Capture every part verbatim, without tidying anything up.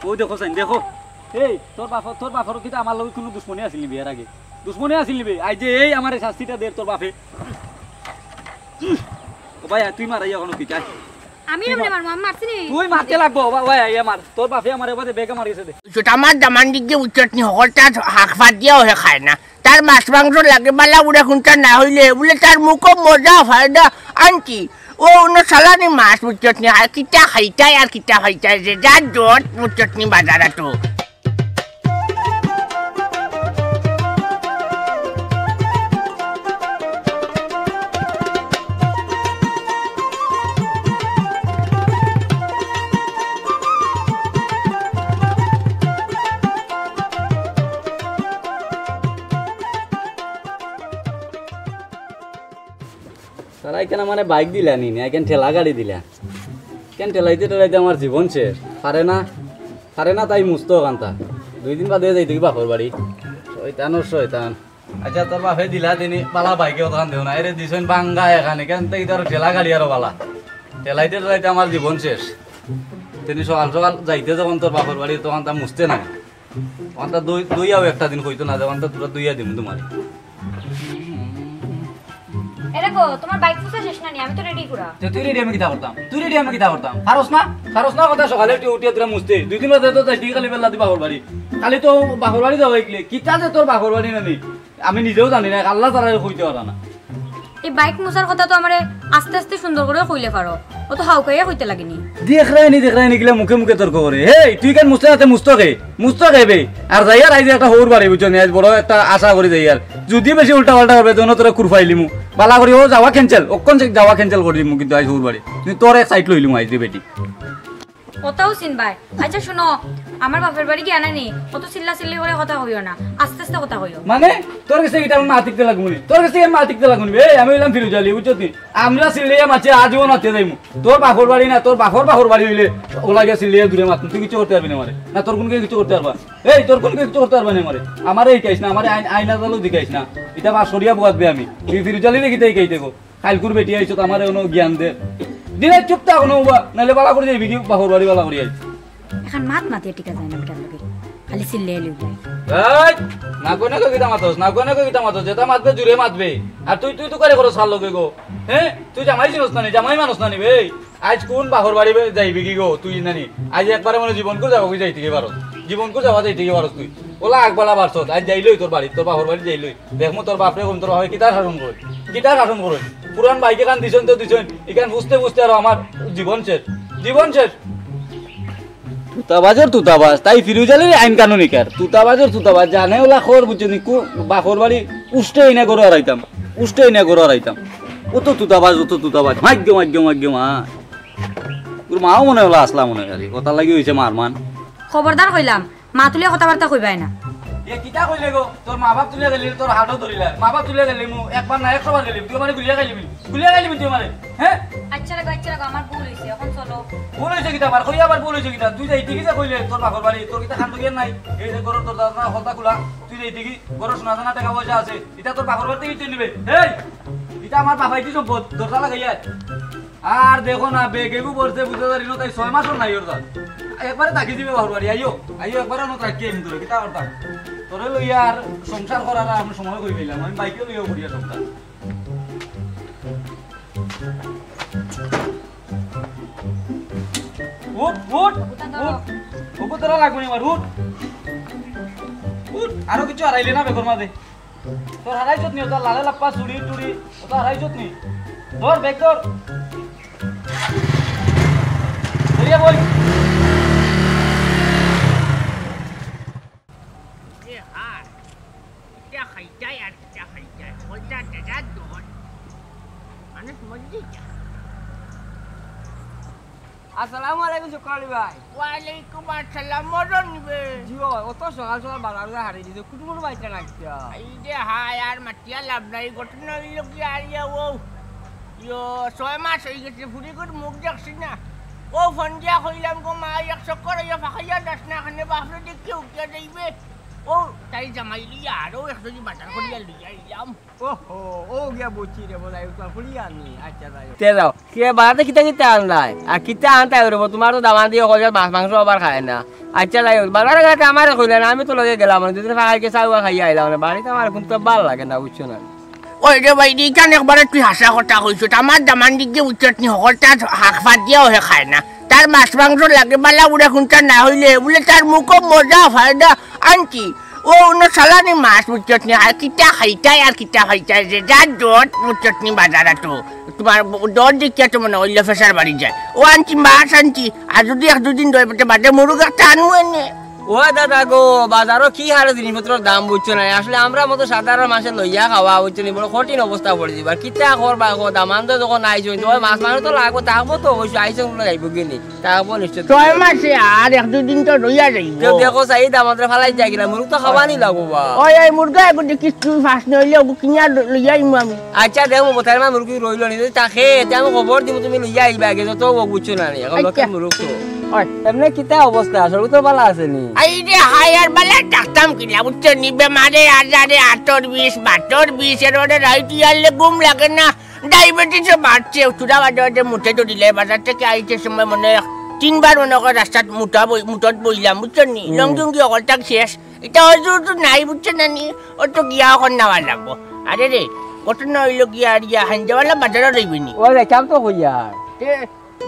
ওই দেখো চাইন, দেখো। এই, তোর বাফর, তোর বাফর কিতা আমার লগে কুনু দুশমনি আছিল নি বে এর আগে? দুশমনি আছিল নি বে? আইজ যে এই আমারে শাস্তিটা দের তোর বাফে। ও ভাই, তুই মারাই এখনো কিতা? আমি এমনে মারমু, আমি মারছি নি? তুই মারতে লাগবো, ও ভাই, আইয়া মার। তোর বাফে আমারে ওবাদে বেগে মারিছে দে। চুটা মার দামান দিকে উচ্চত নি হকল তার হাক ফাত দিয়া ওহে খায় না। তার মাছ মাংস লাগে বালা বুড়া কুনটা না হইলে বুলে তার মুখো মজা ফায়দা আনছি। ও অন্য সালানি মাছ বুঝছত নি, আর কিতা খাইতাই আর কিতা খাইতাই যে যার জট বুঝছত নি বাজারে তো। তারা এখানে আমারে বাইক দিলা নি, না এখানে ঠেলা গাড়ি দিলা। কেন ঠেলাইতে ঠেলাইতে আমার জীবন শেষ। পারে না, পারে না তাই মুস্তো কান্তা। দুই দিন বাদে যাইতে কি বাপর বাড়ি। শয়তানর শয়তান। আচ্ছা, তোর বাপে দিলা তিনি বালা বাইকে অতখান দেও না। এরে দিছইন বাঙ্গা এখানে, কেন তাই তোর ঠেলা গাড়ি আরো বালা। ঠেলাইতে ঠেলাইতে আমার জীবন শেষ। তিনি সকাল সকাল যাইতে যখন তোর বাপর বাড়ি, তখন তা মুছতে নাই। তখন তা দই, দইয়াও একটা দিন কইতো না, তখন তা তোরা দইয়া দিমু তোমার। এ দেখো, তোমার বাইক পুষা শেষ না নি, আমি তো রেডি পুরা। তে তুই রেডি আমি কিতা করতাম? তুই রেডি আমি কিতা করতাম? পারস না? পারস না কথা সকালে উঠি, উঠিয়া তোরা মুছতে। দুই দিন বাদে তো যাইতে খালি বেলা দি বাপর বাড়ি। খালি তো বাপর বাড়ি যাওয়া ইকলে। কিতা যে তোর বাপর বাড়ি না নি? আমি নিজেও জানি না, আল্লাহ তাআলারে কইতে পারা না। এই বাইক মুছার কথা তো আমারে আস্তে আস্তে সুন্দর করে কইলে পারো, ও তো হাউকাইয়া কইতে লাগেনি। দেখরায়নি, দেখরায়নি, গিলা মুখে মুখে তর্ক করে। হেই, তুই কেন মুছলে হাতে মুছতো কে? মুছতো কে বে? আর যাইয়ার আইজ একটা হউর বাড়ি, বুঝছো নি? আইজ বড় একটা আশা করি যাইয়ার। যদি বেশি উল্টা পাল্টা করবে, তখন তোরা কুরফাইলিমু। বালা করি ও যাওয়া cancel, অক্ষণ যাওয়া cancel করি দিমু, কিন্তু আইজ হউর বাড়ি। কিন্তু তোর এক সাইড লইলিমু আইজ রে বেটি। কথাও চিনবায়। আচ্ছা শুনো, আমার বাপের বাড়ি গিয়া না নি, অত চিল্লা চিল্লি করে কথা কইও না, আস্তে আস্তে কথা কইও। মানে, তোর গেছে কিতা আমি মাত শিখতে লাগবো নি? তোর গেছে আমি মাত শিখতে লাগবো নি? এই, আমি অইলাম ফিরোজ আলী, বুঝছো তুই? আমরা চিল্লাইয়া মাতছি, আজীবন মাততে যাইমু। তোর বাপর বাড়ি না, তোর বাপর বাপর বাড়ি অইলে ওলা গিয়া চিল্লাইয়া দূরে মাত, তুই কিচ্ছু করতে পারবি না আমারে। না, তোর কুনু কিচ্ছু করতে পারবা। এই, তোর কুনু কিচ্ছু করতে পারবা না আমারে। আমারে হিকাইস না, আমারে আইন, আইন আদালত হিকাইস না। ইটা বাস করিয়া বুয়াত বে আমি। তুই ফিরোজ আলীরে কিতা হিকাইতে গো? কাইলকুর বেটি আইছত, আমারে অনো জ্ঞান দে। দিনে চুপ থাক অনো বা, নাইলে বালা করি যাইবি কি বাপর বাড়ি বালা করি আইস। এখন মাত মাতিয়ে টিকা যায় না বেটার লগে, খালি চিল্লে এলি উঠে। এই, না কই না কই কিতা মাতস, না কই না কই কিতা মাতস, যেটা মাতবে জুরে মাতবে। আর তুই, তুই তো করে করস সার লগে গো। হ্যাঁ? তুই জামাই চিনস না নি, জামাই মানুষ না নি বে। আইজ কুন বাপর বাড়ি বে-, যাইবি কি গো তুই নানি? আইজ একবারে মনে জীবন করে যাবো কি যাইতে কি পারো? জীবন করে যাওয়া যাইতে কি পারো তুই? ওলা আকবালা বারছত, আইজ যাইলই তোর বাড়ি, তোর বাপর বাড়ি যাইলই। দেখমু তোর বাপরে কোন তোর বাপে কিতা শাসন করে, কিতা শাসন করে। পুরান বাইক এখান দিছইন তো দিছইন, এখান বুঝতে বুঝতে আরো আমার জীবন শেষ, জীবন শেষ। তুতাবাজর তুতাবাজ, তাই ফিরোজ আলীর আইন কানুন ইকার। তুতাবাজর তুতাবাজ, জানে ওলা খর বুঝছো নি, কু-, বাপর বাড়ি উষ্টে ইনা গরু হারাইতাম, উষ্টে ইনা গরু হারাইতাম। ও তো তুতাবাজ, ও তো তুতাবাজ, মাইগ্য, মাইগ্য, মাইগ্য, মা। ওর মাও মনে হলো আসলা মনে করি, ওটার লাগি হইছে মারমান। খবরদার কইলাম, মা তুলিয়া কথাবার্তা কইবায় না। এ কিতা কইলে গো? তোর মা বাপ তুলিয়া গেলি, তোর হাতও ধরিলা। মা বাপ তুলিয়া গেলি, মু একবার না একশো বার গেলি, তুই আমারে গুলিয়া খাইলি, গুলিয়া খাইলি তুই আমারে, হ্যাঁ? আচ্ছা লাগো, আচ্ছা লাগো, আমার ভুল হইছে, এখন চলো। ভুল হইছে কিতা আবার? কই আবার ভুল হইছে কিতা? তুই যাইতে কি যে কইলে তোর বাপর বাড়ি, তোর কিতা খান দুগিয়ার নাই? এই যে ঘরর দরজা না, হতা খোলা, তুই যাইতে কি? ঘরর সোনা দানা টাকা পয়সা আছে, ইটা তোর বাপর বাড়ি থেকে নিবে। এই, ইটা আমার বাপাইতি সম্পদ, দরজা লাগাইয়া। আর দেখো না, বেগেগু পড়ছে, বুঝতে পারি না, তাই ছয় মাসও নাই ওর তার। একবারে তাকি দিবে বাপর বাড়ি, আইও, আইও, একবারে অন্য তাকি আইম তোরে, কিতা করতাম? তোরে লইয়া আর সংসার করার আর আমি সময় করি পাইলাম, আমি বাইকে লইয়াও করিয়া সংসার। উঠ, উঠ, উঠ। ওগো তোরা লাগবো নি আমার, উঠ। উঠ, আরো কিছু হারাইলে না বেগর মাঝে। তোর হারাইছত নি, তোর লালে লাপ্পা চুড়ি টুড়ি, ওটা হারাইছত নি? ধর, ব্যাগ ধর। ধরিয়া বই। এ হায়, কিতা খাইতাই আর কিতা খাইতাই। বলতা দাদা দোন। মানুষ মরলি যা। আসসালামু আলাইকুম শুক্র আলী ভাই। ওয়ালাইকুম আসসালাম, মদন নিবে। জি ভাই, অত সকাল সকাল বাজার বাজার হারিয়ে দিতে, কুটুমুর বাড়িতে না কিতা? এই যে হায়, আর মাতিয়া লাভ নাই, ঘটনা হইল কি আর ইয়া ও, ইয়ো, ছয় মাস হয়ে গেছে, ফুরিগুর মুখ দেখছি না। ও ফোন দিয়া কইলাম গো মা, এক চক্কর হইয়া ফাঁকাইয়া যাস না, এখানে বাপরে দেখে উঠিয়া যাইবে। ও, তাই জামাই লইয়া আরো এক জুড়ি বাজার করিয়া লইয়া আইলাম। ওহো, ও গিয়া বুঝছি রে, বলাই তো ফুলি আনি। আচ্ছা, যাই হোক। তে যাও, কে বাড়াতে কিতা কিতা আনলাই? আর কিতা আনতায় রে, তোমার তো দামান দিয়া কইলে মাছ মাংস আবার খায় না। আচ্ছা, যাই হোক, বাজারে গেলে আমারে কইলে না, আমি তো লগে গেলাম না, দুদিন ফাঁকা গিয়া চা উয়া খাইয়া আইলাম না, বাড়িত আমার কুনতা ভালা লাগে না, বুঝছো না? ওই রে ভাই, ইখান একবারে তুই হাছা কথা কইছস। আমার দামান্দির যে উচ্চত নি হকলতা হাক ফাত দিয়াও হে খায় না। তার মাছ মাংস লাগে, বালা বুড়া কুনতা না অইলে বুলে তার মুখো মজা ফায়দা আনছি। ও অনো চালানি মাছ উচ্চত নি, আর কিতা খাইতায় আর কিতা খাইতায়, যে যার দর উচ্চত নি বাজারো তো। তোমার দর দেখিয়া তো মনে অইলো প্রেশার বাড়ি যায়। ও আনছি মাছ আনছি, আর যুদি এক দুদিন ধরে পেটে বাদে মুরগ একটা আনু এনে। ও দাদা গো, বাজারো কি হারে জিনিসপত্রর দাম বুঝছো না? আসলে আমরার মতো সাধারণ মানষে লইয়া খাওয়া বুঝছো নি, বড় কঠিন অবস্থা পড়ি দিবার। কিতা করবা গো, দামান্দ যখন আইছইন, তোমার মাছ মাংস তো লাগবো, থাকবো তো অবশ্যই, আইছইন বলে যাইবো কি নি? থাকবো নিশ্চয়। ছয় মাসে আর এক দুই দিন তো রইয়া যাইবো। কেউ দেখো চাই দামান্দরে ফালাই যায় কিনা, মুরগ তো খাওয়ানি লাগবো বা। ওই, ওই মুরগা এগু দেখিস তুই ফাঁস নইলে ওগু কিনিয়া ল-, লইয়া আইমু আমি। আচ্ছা, দেখো, বোতার মা মুরগি রইল নি, যদি থাকে, তে আমি খবর দিমু, তুমি লইয়া আইবা আগে, যত ও বুঝছো না নি, এখন লোকে আচ্ছা। মুরগ তো। ওই। এমনে কিতা অবস্থা? শরীর তো ভালা আছে নি? এই যে হায়ার বেলা ডাকতাম কিলা, বুঝছো নি? বেমারে আজারে আতর বিষ, বাতর বিষ, এর মানে রাইত ইয়ারলে ঘুম লাগে না। ডায়াবেটিসও বাড়ছে, চূড়া বাদে বাদে মুঠে ধরিলে, বাজার থেকে আইতে সময় মনে হয় তিনবার মনে করে রাস্তাত মুঠা বই-, মুঠত বইলাম, বুঝছো নি? হুম। লং জুঙ্গি অকলটাক শেষ। ইটা অজুর তো নাই, বুঝছো না নি? ও তো গিয়া অখন নেওয়া লাগবো। আরে রে, ঘটনা অইলো গিয়া আর ইয়া হাইঞ্জাওয়ালা বাজারো রইবে নি। ও রে, কাম তো হইয়া। তে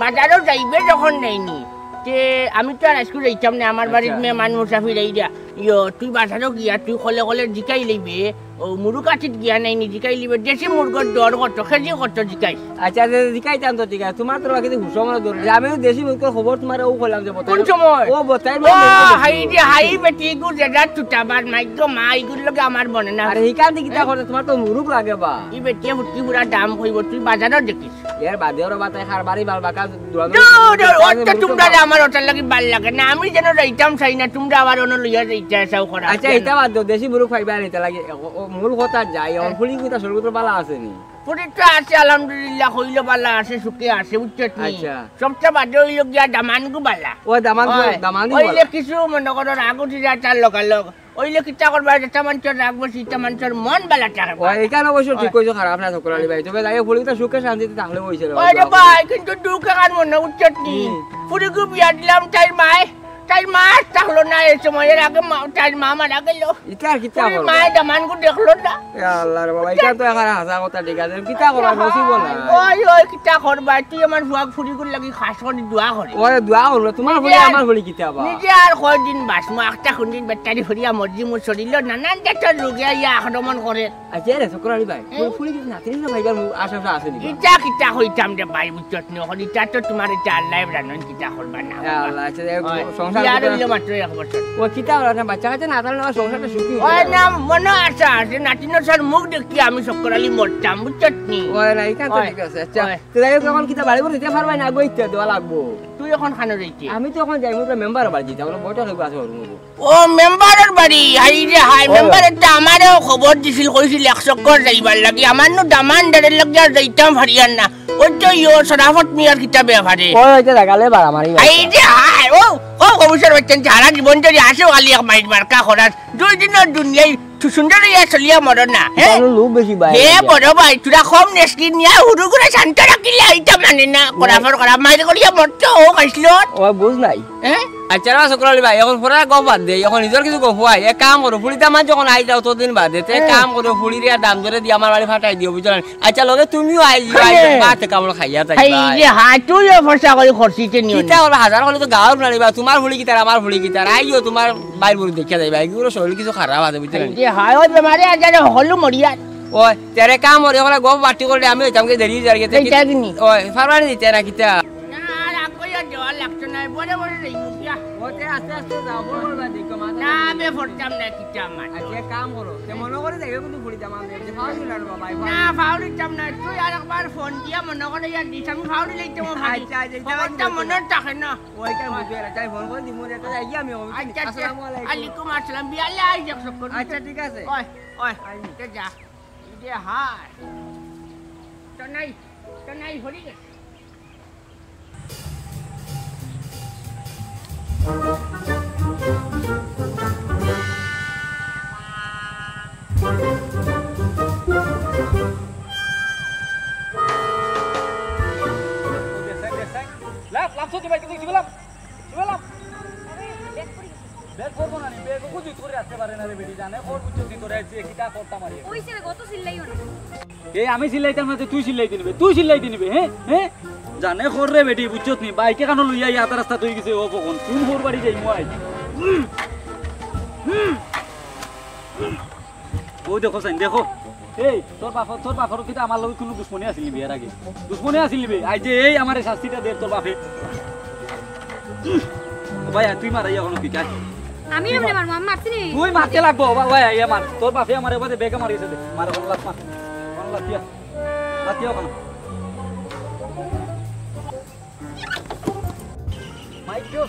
বাজারো যাইবে যখন নেইনি, তে আমি তো আর আজকে যাইতাম না, আমার বাড়িত আচ্ছা। মেহমান মুসাফির আইরা। ইয়ো, তুই বাজারো গিয়া তুই কলে কলে জিকাই লইবে, ও মুরগ আটিত গিয়া নেইনি, জিকাই লইবে, দেশি মুরগর দর কত, কেজি কত জিকাই। আচ্ছা, আচ্ছা, জিকাইতাম তো, ঠিক আছে। তোমার তো বাকি হুশ আমার দর। আমিও দেশি মুরগর খবর তোমার ও কইলাম যে বতাই। কোন সময়? ও বতাই ও, হাই রে, হাই বেটি, গু যেটা তুটাবার মাইগ্য মা, ইগুর লগে আমার বনে না। আরে, হিকান দি কিতা করে? তোমার তো মুরগ লাগে বা। ই বেটিয়ে ফুটকি পুরা দাম কইব, তুই বাজারো দেখিস। এর বাদে ওরা বাতায় খার বাড়ি বাল বাকা দূর, দূর, অত তোমরা যে আমার ওটার লাগি বাল লাগে না, আমি যেন যাইতাম চাই না, তোমরা আবার অন্য লইয়া যাইতে চাও করা। আচ্ছা, এটা বাদ দাও, দেশি মুরগ পাইবা না, এটা লাগে, ও, ও, মূল কথা যাই, ওর ফুলি কথা সরু তো বালা আছে নি? ফুলি তো আছে, আলহামদুলিল্লাহ, হইল বালা আছে, সুখে আছে, বুঝছত নি? আচ্ছা। সবচেয়ে বাদে হইল গিয়া দামানগু বালা। ও দামান, ওই, দামানই ওইলে বালা। কিছু মনে করো রাগ উঠি যায় তার লগালগ। অইলে কিতা করবা, যেটা মানষর রাগ বেশি, ইটা মানষর মন বালা থাকে। ও, এখান অবশ্য ঠিক কইছো, খারাপ না, শুক্কুর আলী ভাই। তবে যাই হোক, ফুলিটা সুখে শান্তিতে থাকলে অইছে রে, ওই রে ভাই। ভাই, কিন্তু দুঃখ এখান মনে উঠছে নি। হুম। ফুলিগু বিয়া দিলাম, তাইর মায়, তাইর মা আর থাকলো না এই সময়, এর আগে মা, তাইর মা মারা গেল। ইটা আর কিতা ফুলির করবা? মায় দামানগু দেখলো না। এ আল্লাহ রে বাবা, ইটা তো এখন হাছা কথা, ঠিক আছে, কিতা করবা, নসিব না। ওই, ওই, কিতা করবা, তুই আমার ফুয়াগ ফুলিগুর লাগি খাস করি দোয়া করে। ওরে দোয়া করলো, তোমার ফুলি, নিজে আর আমার ফুলি কিতা বা? নিজে আর কয়দিন বাঁচমু, একটা কোনদিন বেটারি ফরিয়া মর্জি মু শরীরও নানান জাতর রোগে আইয়া আক্রমণ করে। আচ্ছা রে, শুক্কুর আলী ভাই, হুম? তোর ফুলি কিছু নাতিনি না ভাইবার মু-, আশা আশা আছে নি বা? ইটা কিতা কইতাম রে ভাই, বুঝছত নি? অখন ইটা তো তোমার ইটা আল্লাহ জানইন কিতা করবা না এ করবা। আল্লাহ, আচ্ছা, এ ওই, সংসার বিয়া করতে রইল মাত্র এক বছর। ও কিতা করবা না, বাচ্চা কাচ্চা না থাকলে আমার সংসারটা সুখী হইতো ওই না। না, মনে আশা আছে, নাতিনর সার মুখ দেখি আমি শুক্কুর আলী মরতাম, বুঝছত নি? ওই না, ইখান তো ওই, ঠিক আছে, আচ্ছা। ওই। তো যাই হোক, এখন কিতা বাড়ি করে দিতে পারবায় না, গো, ইতে দেওয়া লাগবো। তুই এখন খানো যাইতে? আমি তো এখন যাইমু, তো মেম্বার বাড়ি দিতে, আমরা বইটা হইব আছে ওর মধ্যে। ও মেম্বারর বাড়ি, হাই রে হাই, ওই। মেম্বারে তো আমারেও খবর দিছিল, কইছিল এক চক্কর যাইবার লাগি, আমার নু দামান্দারের লাগি আর যাইতাম পারিয়ার না। ওই তো ইয়ো শরাফত মিয়ার কিতা ব্যাপারে। ওই, ওই যে জাগালে বাড়ামারি হাই বাড়ি। রে হাই, ও, ও কমিশন হচ্ছেন, সারা জীবন যদি আসে খালি এক মাইট মার্কা খরচ, দুই দিনর দুনিয়ায় তু সুন্দর হইয়া চলিয়া মরো না, হ্যাঁ? তাহলে লোভ বেশি ভাই, হে ভাই। বড় ভাই, তোরা কম নেশকি নিয়া হুরু করে শান্ত রাখিলে এইটা মানে না, করাফর করা, মাইর করিয়া মরতো, ও খাইছিল। ও বুঝ নাই। হ্যাঁ? আচ্ছা রে, শুক্কুর আলী ভাই, এখন পরে গপ বাদ দে, এখন নিজর কিছু গপ হয়, এক কাম করো, ফুলিটা মাছ যখন আই যাও, ততদিন বাদে, তে হ্যাঁ। কাম করো, ফুলিরে আর দাম ধরে দিয়ে আমার বাড়ি ফাটাই দিও, বুঝলেন? আচ্ছা, লগে তুমিও আই, আই, হ্যাঁ। ভাত কামড় খাইয়া তাই হাই ভাই। যে হাই, তুইও ফসা করি খরচিতে নিও কিতা না। হলো, হাজার হলে তো গাঁওর নানি বা, তোমার ফুলি কিতার, আমার ফুলি কিতার, আইও তোমার বাইর বুড়ি দেখিয়া যাইবা, এগুলো শরীর কিছু খারাপ আছে, বুঝতে পারি। যে হায়, ওই বেমারে আজারে হকলু মরিয়ার। ওই, তেরে কাম ওরে, ওখানে গপ বাটি করলে আমি হইতাম কি দেরি হয়ে যার গেছে। এইটা দিনি। ওই, ফারবানি দিতে না কিতা? না, আর আগ কইয়া দেওয়া লাগতো না, বড় বড় রইমু কিয়া। ওতে আস্তে আস্তে যাও, বড় বড় বাদ দিকো, মাথা না, বে ফরতাম না কিতা আমার। আচ্ছা, এক কাম করো, তে মনে করে দেখে কিন্তু ফুলি দাম আনবে, যে ফাউল দিলা রে বাবা, এই ফাউল। না, ফাউল দিতাম না, তুই আর একবার ফোন দিয়া মনে করে ইয়ার দিস, আমি ফাউল দিলে ইতে আমার ফাউল। আচ্ছা, আচ্ছা, এটা খবরটা মনে থাকে না। ওইটা বুঝে এরা, তাই ফোন করে দিমু রে, তাই আইয়া আমি ওই আচ্ছা, আচ্ছা। আসসালামু আলাইকুম। আলাইকুম আসসালাম। বিয়ালে আই যাক সব করে। আচ্ছা, ঠিক আছে। ওই, ওই, আই। তে যা। ইদে হায়। তো নাই, তো নাই, হরি গেছে। লাভ, লাভ, সত্যি ভাই, কিন্তু কি বললাম? কি বললাম? ব্যাগ পড়ি গেছে। ব্যাগ করবো না নি, ব্যাগ ওকে জুত করে আসতে পারে না রে বেটি, জানে খর বুঝছো তুই তোরা এসে কিতা করতাম আর ইয়ে। ওই ছেলে কত চিল্লাইও না। এই আমি চিল্লাইতাম না, তুই চিল্লাই দিনিবে, তুই চিল্লাই দিনিবে, হ্যাঁ? হ্যাঁ? জানে খর রে বেটি, বুঝছত নি? বাইকে কানো লইয়া এই আধা রাস্তা থই গেছে, ও কখন? কোন খর বাড়ি যাই মই? ও দেখো চাইন, দেখো। এই, তোর বাপ, তোর বাপর কিতা আমার লগে কোনো দুশমনি আছিল নিবে এর আগে? দুশমনি আছিল নিবে? আই যে এই আমারে শাস্তিটা দের তোর বাপে। ও ভাই, তুই মারাই এখনো কি কাজ? আমি এমনি মারবো, আমি মারছি নি। তুই মারতে লাগবো, ও ভাই, ইয়া মার। তোর বাপে আমারে বাদে বেগে মারিছে দে। মার, কোন লাত মার। কোন লাত দিয়া? লাত দিয়া ওখানে। মাইকো,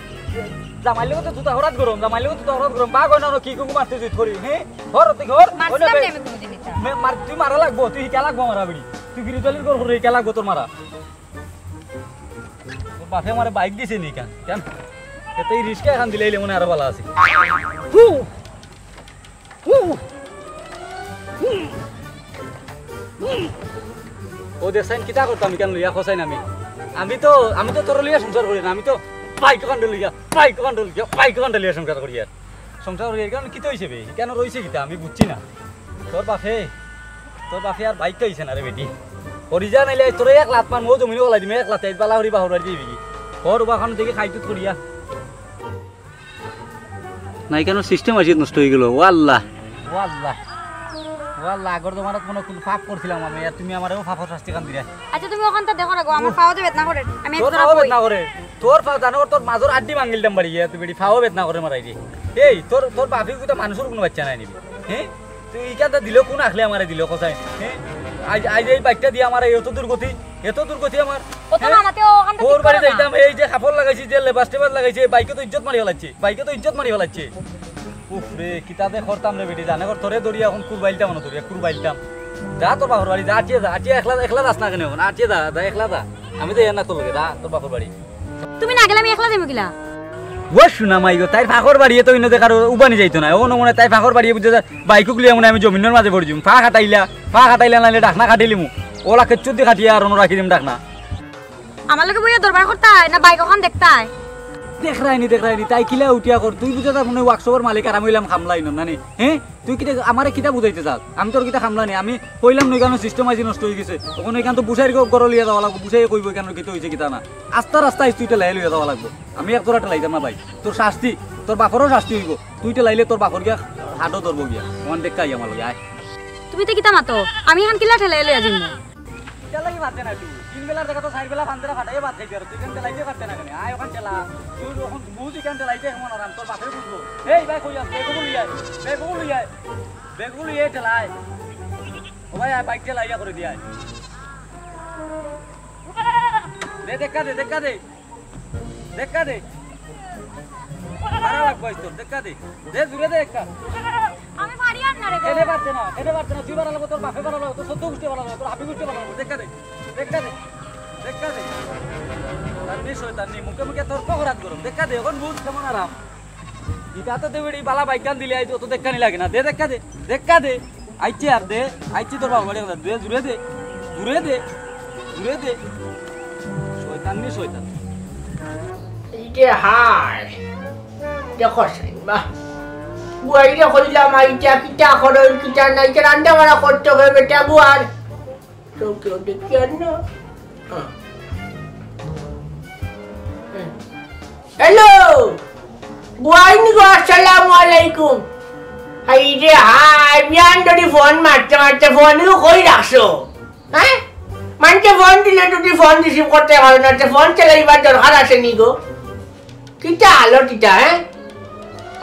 জামাইর লগে তো জুতা হরাত গরম, জামাইর লগে জুতা হরাত গরম। বাঘ অইনা কি কুঙ্গু মারতে জুত করি, হ্যাঁ? হর, তুই হর। মারছিলাম না আমি কোনোদিন এটা। মে-, মার, তুই মারা লাগবো, তুই হিকা লাগবো মারা বেটি। তুই গিরি দলির ঘর করে হিকা লাগবো তোর মারা। তোর বাপে আমারে বাইক দিছে নি কেন? কেন? এতে এই রিস্কা এখন দিলে মনে হয় আরো ভালো আছে। হু! ও দেখছাইন কিতা করতাম কেন লইয়া খসাইন আমি? আমি তো, আমি তো তোর লইয়া সংসার করি না, আমি তো বাইক কান্ড লইয়া, বাইক কান্ড লইয়া, বাইক কান্ড লইয়া সংসার করি আর। সংসার করি আর কারণ কিতা হইছে বে? কেন রইছে কিতা? আমি বুঝছি না। তোর বাপে, তোর বাপে আর বাইক হইছে না রে বেটি। হরি যা নাইলে তোরে এক লাত মার, মো জমিনে ওলাই দিমে এক লাতে, বালা হরি বাহর বাড়ি দিবি। ঘর উবাখান দেখি খাইতুত করিয়া। নাই কেন সিস্টেম আছে নষ্ট হয়ে গেল। ও আল্লাহ। ও আল্লাহ। ও আল্লাহ, আগর জমানাত মনে কোন পাপ করছিলাম আমি, আর তুমি আমারেও পাপর শাস্তি কান দিলে। আচ্ছা, তুমি ওখানটা দেখো রাখো, আমার পাওতে বেদনা করে। আমি তোর একজোড়া পাও কই। বেদনা করে? তোর পাও জানো, তোর মাজর আড্ডি ভাঙিলতাম বাড়ি গিয়া, তুই বেটি পাও বেদনা করে মারাই দে। এই, তোর, তোর বাপি কোথা মানুষের কোনো বাচ্চা নাই নিবি? হ্যাঁ? তুই ইখানটা দিলেও কোন আখলে আমারে দিল কোথায়? হ্যাঁ? আজ, আজ এই বাইকটা দিয়ে আমার এই এত দুর্গতি, এত দুর্গতি আমার। ও তো হ্যাঁ? মামাতে ওখানটা ওর ঠিক বাড়ি করো না। যাইতাম, এই যে কাপড় লাগাইছি, যে লেবাস টেবাস লাগাইছে, বাইকে তো ইজ্জত মারি ফেলাচ্ছে, বাইকে তো ইজ্জত মারি ফেলাচ্ছে। উফ রে, কিতা যে করতাম রে বেটি, জানে কর তোরে দরিয়া এখন কুরবাইলতাম না দরিয়া, কুরবাইলতাম। যা তোর বাপর বাড়ি, যা আটিয়ে যা, আটিয়ে একলা, একলা যাস না কেন এখন? আটিয়ে যা, যা একলা যা। আমি তো এর না তোর লগে, যা তোর বাপর বাড়ি। তুমি না গেলে আমি একলা যাইমু কিলা? ও শোনা মাই গো, তাইর ফাঁকর বাড়িয়ে তো অন্য দেখার উবানি যাইতো না। ও নমনে তাই ফাঁকর বাড়িয়ে বুঝে যায়, বাইকুক লিয়া মনে হয় আমি জমিনের মাঝে পড়ি যাইমু। ফা খাটাইলা, ফা খাটাইলা নাইলে ডাকনা কাটিলিমু। ওলা কেচ্ছু দি কাটিয়া আর অন্য রাখি দিম ডাকনা। আমার লগে বইয়া দরবার করতায় না বাইক ওখান দেখতায়? দেখরায়নি, দেখরায়নি, তাই কিলা উঠিয়া কর? তুই বুঝে তার মনে ওয়ার্কশপর মালিক আর আমি হইলাম খামলাই না, নানি? হ্যাঁ? তুই কিতা আমারে কিতা বুঝাইতে চাস? আমি তোর কিতা খামলা নি? আমি কইলাম নই কেন সিস্টেম আইজি নষ্ট হয়ে গেছে। ওখানে এখান তো বুঝাই গরো লিয়া যাওয়া লাগবো, বুঝাই কইবো কেন কিতা হইছে কিতা না। আস্তা রাস্তা আইস তুই ঠেলাই লইয়া যাওয়া লাগবো। আমি এক জোড়া ঠেলাইতাম না ভাই। তোর শাস্তি, তোর বাপরও শাস্তি হইব। তুই ঠেলাইলে তোর বাপর গিয়া হাটও ধরবো গিয়া। ওখান দেখতে আই আমার লগে আয়। তুমি তো কিতা মাতো? আমি এখন কিলা ঠেলাই লইয়া যাইমু? কিতা লাগি মাতে না তুই? তিন বেলার জায়গা তো চার বেলা ফান্দেরা ফাটাইয়া ভাত খাইতে পারো। তুই কেন ঠেলাইতে পারতে না কেন? আয় ওখান ঠেলা। তুই যখন বুঝ এখান ঠেলাইতে এমন আরাম, তোর বাপে বুঝবো। এই ভাই কই আছ? বেগগুলো লই আয়। বেগগুলো লই আয়। বেগগুলো লই আয় ঠেলায়। ও ভাই, আয় বাইক ঠেলাইয়া করে দিয়ে আয়। দে, দেখা দে, দেখা দে। দেখা দে। মারা লাগবো আজ তোর, দেখা দে। দে, জুড়ে দে একটা। আমি পারি আর না রে গো। কেনে পারতে না, কেনে পারতে না। তুই বাড়া লাগবো, তোর বাপে বাড়া লাগবো, তোর সদ্য গোষ্ঠী বাড়া লাগবো, তোর হাবি গোষ্ঠী বাড়া লাগবো। দেখা দে, দেখা দে, দেখা দে। তার নি শয়তান নি, মুখে মুখে তর্ক করাত গরম। দেখা দে, এখন বুঝ কেমন আরাম। ইটা তো দেবে, এই বালা বাইক গান দিলে আইতো, তো দেখা নি লাগে না। দে, দেখা দে, দেখা দে। আইছে আর দে, আইছে তোর বাবা বাড়ি কথা। দে, জুড়ে দে, জুড়ে দে, জুড়ে দে। শয়তান নি শয়তান। এই যে হায়, দেখো সাইন বা। বুয়াইরে কইলাম, আইটা কিতা করো, কিতা নাই, কিতা রান্না বাড়া করতে হবে বেটা বুয়ার। কেউ কেউ দেখি আর না। হ্যালো, বুয়াইনি গো, আসসালামু আলাইকুম। হাই রে হাই, বিয়ান ধরি ফোন মারতে মারতে ফোন কই রাখছো? হ্যাঁ? মানকে ফোন দিলে তুমি ফোন রিসিভ করতে পারো না, তে ফোন চালাইবার দরকার আছে নি গো? কিতা আলো কিতা, হ্যাঁ?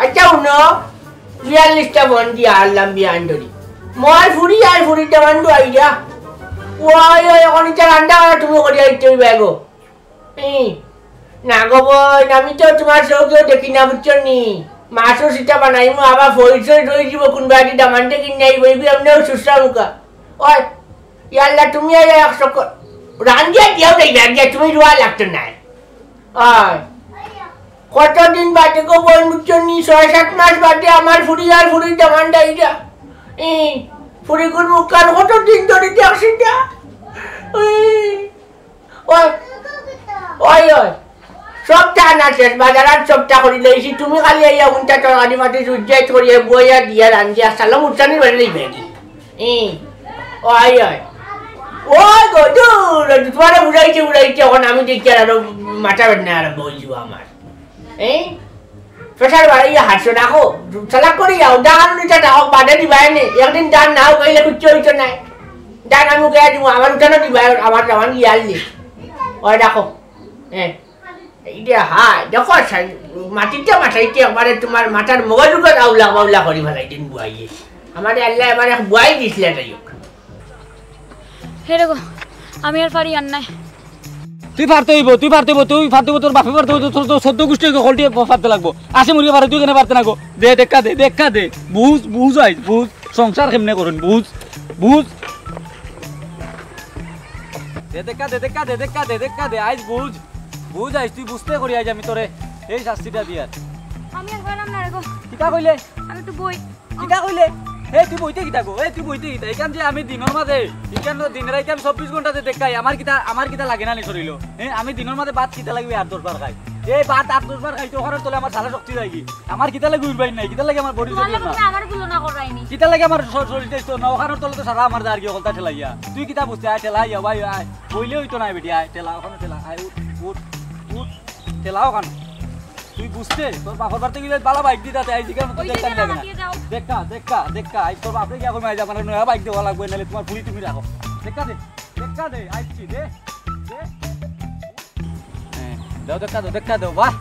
আচ্ছা, হুনো, বিয়াল্লিশটা ফোন দিয়া হারলাম বিয়ান ধরি। মই ফুরি আর ফুরি তেমন দু আইডিয়া। ওই, ওই, এখন ইটা রান্না করা তুমি করিয়া দিতে হইবে গো। এই, না গো বোন, আমি তো তোমার চোখেও দেখি না, বুঝছো নি? মাছও সিটা বানাইমু, আবার ফই সই রই দিব, কোন বাড়ি দামানতে কিনে আইব, এই এমনিও সুসরা মুখা। ওই, ইয়াল্লা, তুমি আর এক চক্কর রান্ধিয়া দিয়াও যাইবে, আগে তুমি রুয়া লাগতো না। আর কতদিন বাদে গো বোন, বুঝছো নি? ছয় সাত মাস বাদে আমার ফুরি আর ফুরি দামান ডাইরা। এই ফুরিগুর মুখখান কতদিন ধরে দেখছি না। ওই, ওই, ওই, ওই। সবটা আনা শেষ, বাজার আর সবটা করি লইছি। তুমি খালি আইয়া উনটা তরকারি মাটি সুজ্জাইত করিয়া বইয়া দিয়া রান্ধিয়া সালো মুরচানি বেড়ে লইবে কি? ই, ওই, ওই। ওই গো, দূর, তোমারে উড়াইতে উড়াইতে এখন আমি দেখি আর আরো মাথা বেদনা আরম্ভ হইল আমার। এই? প্রেশার বাড়াইয়া হাসো, রাখো। চালাক করি যাও, ডান নিচে রাখো, বাদে দিবায় নে। একদিন ডান নাও কইলে কিচ্ছু হইতো নাই। ডান আমি উঠে দিব, আমার উঠানো দিবায়, আমার জওয়ান ইয়ার লি। ওই রাখো। হ্যাঁ। এই যে হায়, দেখো, সা-, মাটিতে মাথাইতে একবারে তোমার মাথার মগজ উপর আউলা বাউলা করি ফেলাই দিন বুয়াইয়ে। আমারে আল্লাহ এবার এক বুয়াই দিছিলে, যাই হোক। হে রে গো, আমি আর পারি আর নাই। তুই পারতে হইব, তুই পারতে হইব, তুই পারতে হইব, তোর বাপে পারতে হইব, তোর, তোর চোদ্দ গোষ্ঠী হইব, কলটি পারতে লাগবো। আসে মুরগি পারে, তুই কেন পারতে না গো? দে, দেখা দে, দেখা দে। বুঝ, বুঝ আইজ, বুঝ। সংসার কেমনে করুন, বুঝ, বুঝ। দে, দেখা দে, দেখা দে, দেখা দে, দেখা দে, আইজ বুঝ। বুঝ আইজ, তুই বুঝতে করি আইজ আমি তোরে এই শাস্তিটা দিয়ার। আমি আর পারলাম না রে গো। কিতা কইলে? আমি একটু বই। কিতা কইলে? এ, তুই বইতে কিতা গো? এ, তুই বইতে কিতা? এখান যে আমি দিনের মাঝে, এখান তো দিন রাইতে আমি চব্বিশ ঘন্টা যে দেখাই, আমার কিতা, আমার কিতা লাগে না নি শরীলো? এ, আমি দিনের মাঝে ভাত কিতা লাগবে আট দশ বার খাই। এই ভাত আট দশ বার খাইতে ওখানে তোলে আমার সারা শক্তি যায়গি। আমার কিতা লাগে উঠবাই নাই, কিতা লাগে আমার বডি তোমার শরীর না। লগে আমার তুলনা করাইনি। কিতা লাগে আমার শ-, শরীরটা তো না, ওখানে তোলে তো সারা আমার দাঁড় গিয়ে হলতা ঠেলাইয়া। তুই কিতা বুঝতে আয়, ঠেলাইয়া ভাই আয়। বইলে হইতো না বেটি, আয়, ঠেলা, ওখানে ঠেলা, আয়, উঠ, উঠ, উঠ, ঠেলা ওখানে। তুই বুঝতে, তোর বাপর বাড়িতে গেলে বালা বাইক দিতা, আইজ এখানে তো ওই যে দেখা লাগে না। দেখা, দেখা, দেখা, আইজ তোর বাপরে গিয়া কই মাই যাবা না, নয়া বাইক দেওয়া লাগবে, নাহলে তোমার ফুলি তুমি রাখো। দেখা দে, দেখা দে, আইছি, দে, দে। হ্যাঁ, দাও, দেখা দাও, দেখা দাও, বাহ।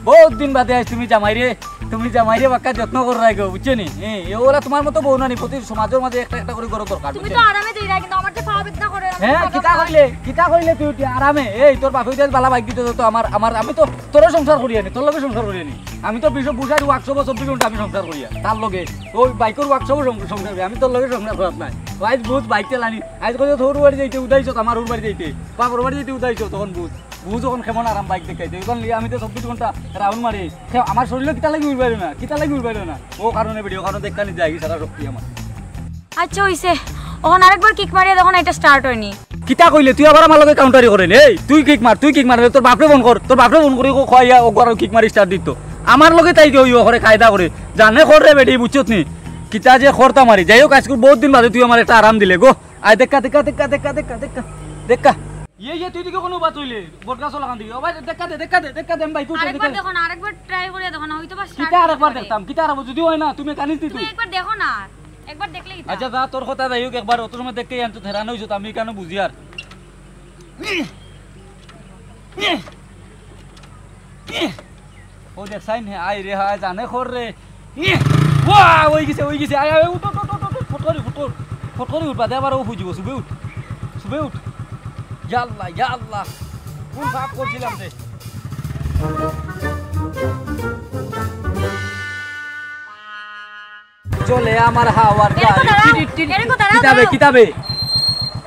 বহুত দিন বাদে আইজ তুমি জামাইরে, তুমি জামাইরে বাক্কা যত্ন কররায় গো, বুঝছো নি? হ্যাঁ, এ ওরা তোমার মতো বউ না নি, প্রতি সমাজের মাঝে একটা একটা করে গরু দরকার, তুমি বুঝছো তো নি? আরামে যাইরা, কিন্তু আমার যে পা বেদনা করে, আমি হ্যাঁ, তো কিতা কইলে, কিতা কইলে তুই, তুই আরামে? এই তোর বাপে যদি বালা বাইক দিত তো আমার, আমার, আমি তো তোরে সংসার করিয়া নি, তোর লগে সংসার করিয়া নি। আমি তো বিশ, বুঝাই ওয়ার্কশপে চব্বিশ ঘন্টা আমি সংসার করিয়া, তার লগে ওই বাইকের ওয়ার্কশপে সং-, সংসার করি, আমি তোর লগে সংসার করাত নাই। ও আইজ বুঝ বাইক চালানি, আইজ কইছ তোর বাড়ি যাইতে উদাইছ, আমার ওর বাড়ি যাইতে, বাপর বাড়ি যাইতে উদাইছ, তখন বুঝ। বুঝ অখন কেমন আরাম বাইক দেখাইতে। ইখান লিয়া আমি তো চব্বিশ ঘন্টা রাউন্ড মারি। কে, আমার শরীরও কিতা লাগি উড়বাইল না, কিতা লাগি উড়বাইল না। ও কারণে বেটি, ও কারণে দেখা নি যাই সারা শক্তি আমার। আচ্ছা, অইছে। অখন আরেকবার কিক মারিয়া দেখো না, এটা স্টার্ট অয়নি। কিতা কইলে? তুই আবার আমার লগে কাউন্টারি করে নি। এই, তুই কিক মার, তুই কিক মার। তোর বাপরে ফোন কর, তোর বাপরে ফোন করি কো, কইয়া ও ঘর কিক মারি স্টার্ট দিত। আমার লগে তাই কেউ ইয়ে করে, কায়দা করে। জানে কর রে বেটি, বুঝছত নি? কিতা যে করতা মারি। যাই হোক, আজকে বহুত দিন বাদে তুই আমার একটা আরাম দিলে গো। আয় দেখা, দেখা, দেখা, দেখা, দেখা, দেখা, দেখা। ইয়ে, ইয়ে, তুই দিকে কোনো বাত হইলে, বটগাছ লাগান দিকে। ও ভাই, দেখা দে, দেখা দে, দেখা দে, আমি বাইক উঠে আরেকবার দেখা দে। দেখো না, আরেকবার ট্রাই করে দেখো না, হয়তো বা স্টার্ট কিতা আরেকবার হইতে পারে। দেখতাম, কিতা আরেকবার যদি হয় না, তুমি কানিস দি তুমি তুই। একবার দেখো না, একবার দেখলে কিতা? আচ্ছা, যা, তোর কথা যাই হোক, একবার অত সময় দেখতে আনতো, হেরান হইছো তো, আমি কেন বুঝি আর। ও দেখ, সাইন হে, আয় রে, হায়, জানে খর রে। ইহ! ওয়া, ওই গেছে, ওই গেছে। আয়, আয়, উঠ, উঠ, উঠ, উঠ, উঠ, ফট করি, ফট কর। ফট করি উঠ, বাদে আবার ও ফুজিব, শুবে উঠ। শুবে উঠ। ইয়া আল্লাহ, ইয়া আল্লাহ। কোন পাপ করছিলাম রে? চলে আমার হাওয়ার এরে গাড়ি। কোথায়? টিটিট, টিটিট। এরে কোথায়? কিতাবে, দাঁড়াও। কিতাবে?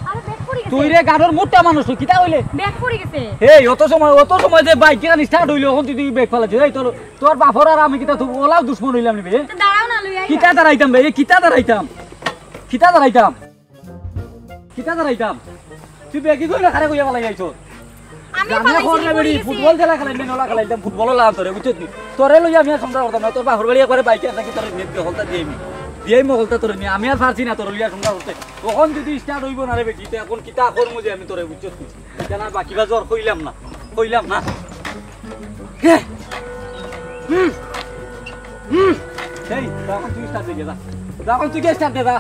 আরে, ব্যাগ পড়ে গেছে। তুই রে গাড়ির মোটা মানুষ, তুই কিতা হইলে? ব্যাগ পড়ে গেছে। এই, অত সময়, অত সময় যে বাইক কিখান স্টার্ট হইলো, অখন তুই, তুই ব্যাগ ফালাচ্ছিস। এই, তোর, তোর বাপর আর আমি কিতা, তুই ওলাও দুশমন হইলাম নি বে? তো দাঁড়াও না, লই আই। কিতা দাঁড়াইতাম বে? এই, কিতা দাঁড়াইতাম? কিতা দাঁড়াইতাম? কিতা দাঁড়াইতাম? তুই ব্যাগি কই না, খারে কইয়া ফালাই আইছো? আমি জানে ফালাইছি, খর রে পড়ে বেড়ি, গেছে। ফুটবল খেলা খেলাই, মেন ওলা খেলাইতাম, ফুটবল ওলা তোরে, বুঝছত নি? তোরে লইয়া আমি আর সংসার করতাম না, তোর বাপর বাড়ি একবারে বাইকে আছে, কি তোরে নেট দে, হলতা দিয়ে আমি। দিয়ে আমি হলতা তোরে নিয়ে, আমি আর পারছি না তোরে লইয়া সংসার করতে। তখন যদি স্টার্ট হইব না রে বেটি, তো এখন কিতা করমু যে আমি তোরে, বুঝছত নি? কেন আর বাকি বাজার কইলাম না, কইলাম না। হে। হুম। হুম। এই, তখন তুই স্টার্ট দে, যা। তখন তুই গিয়ে স্টার্ট দে, যা।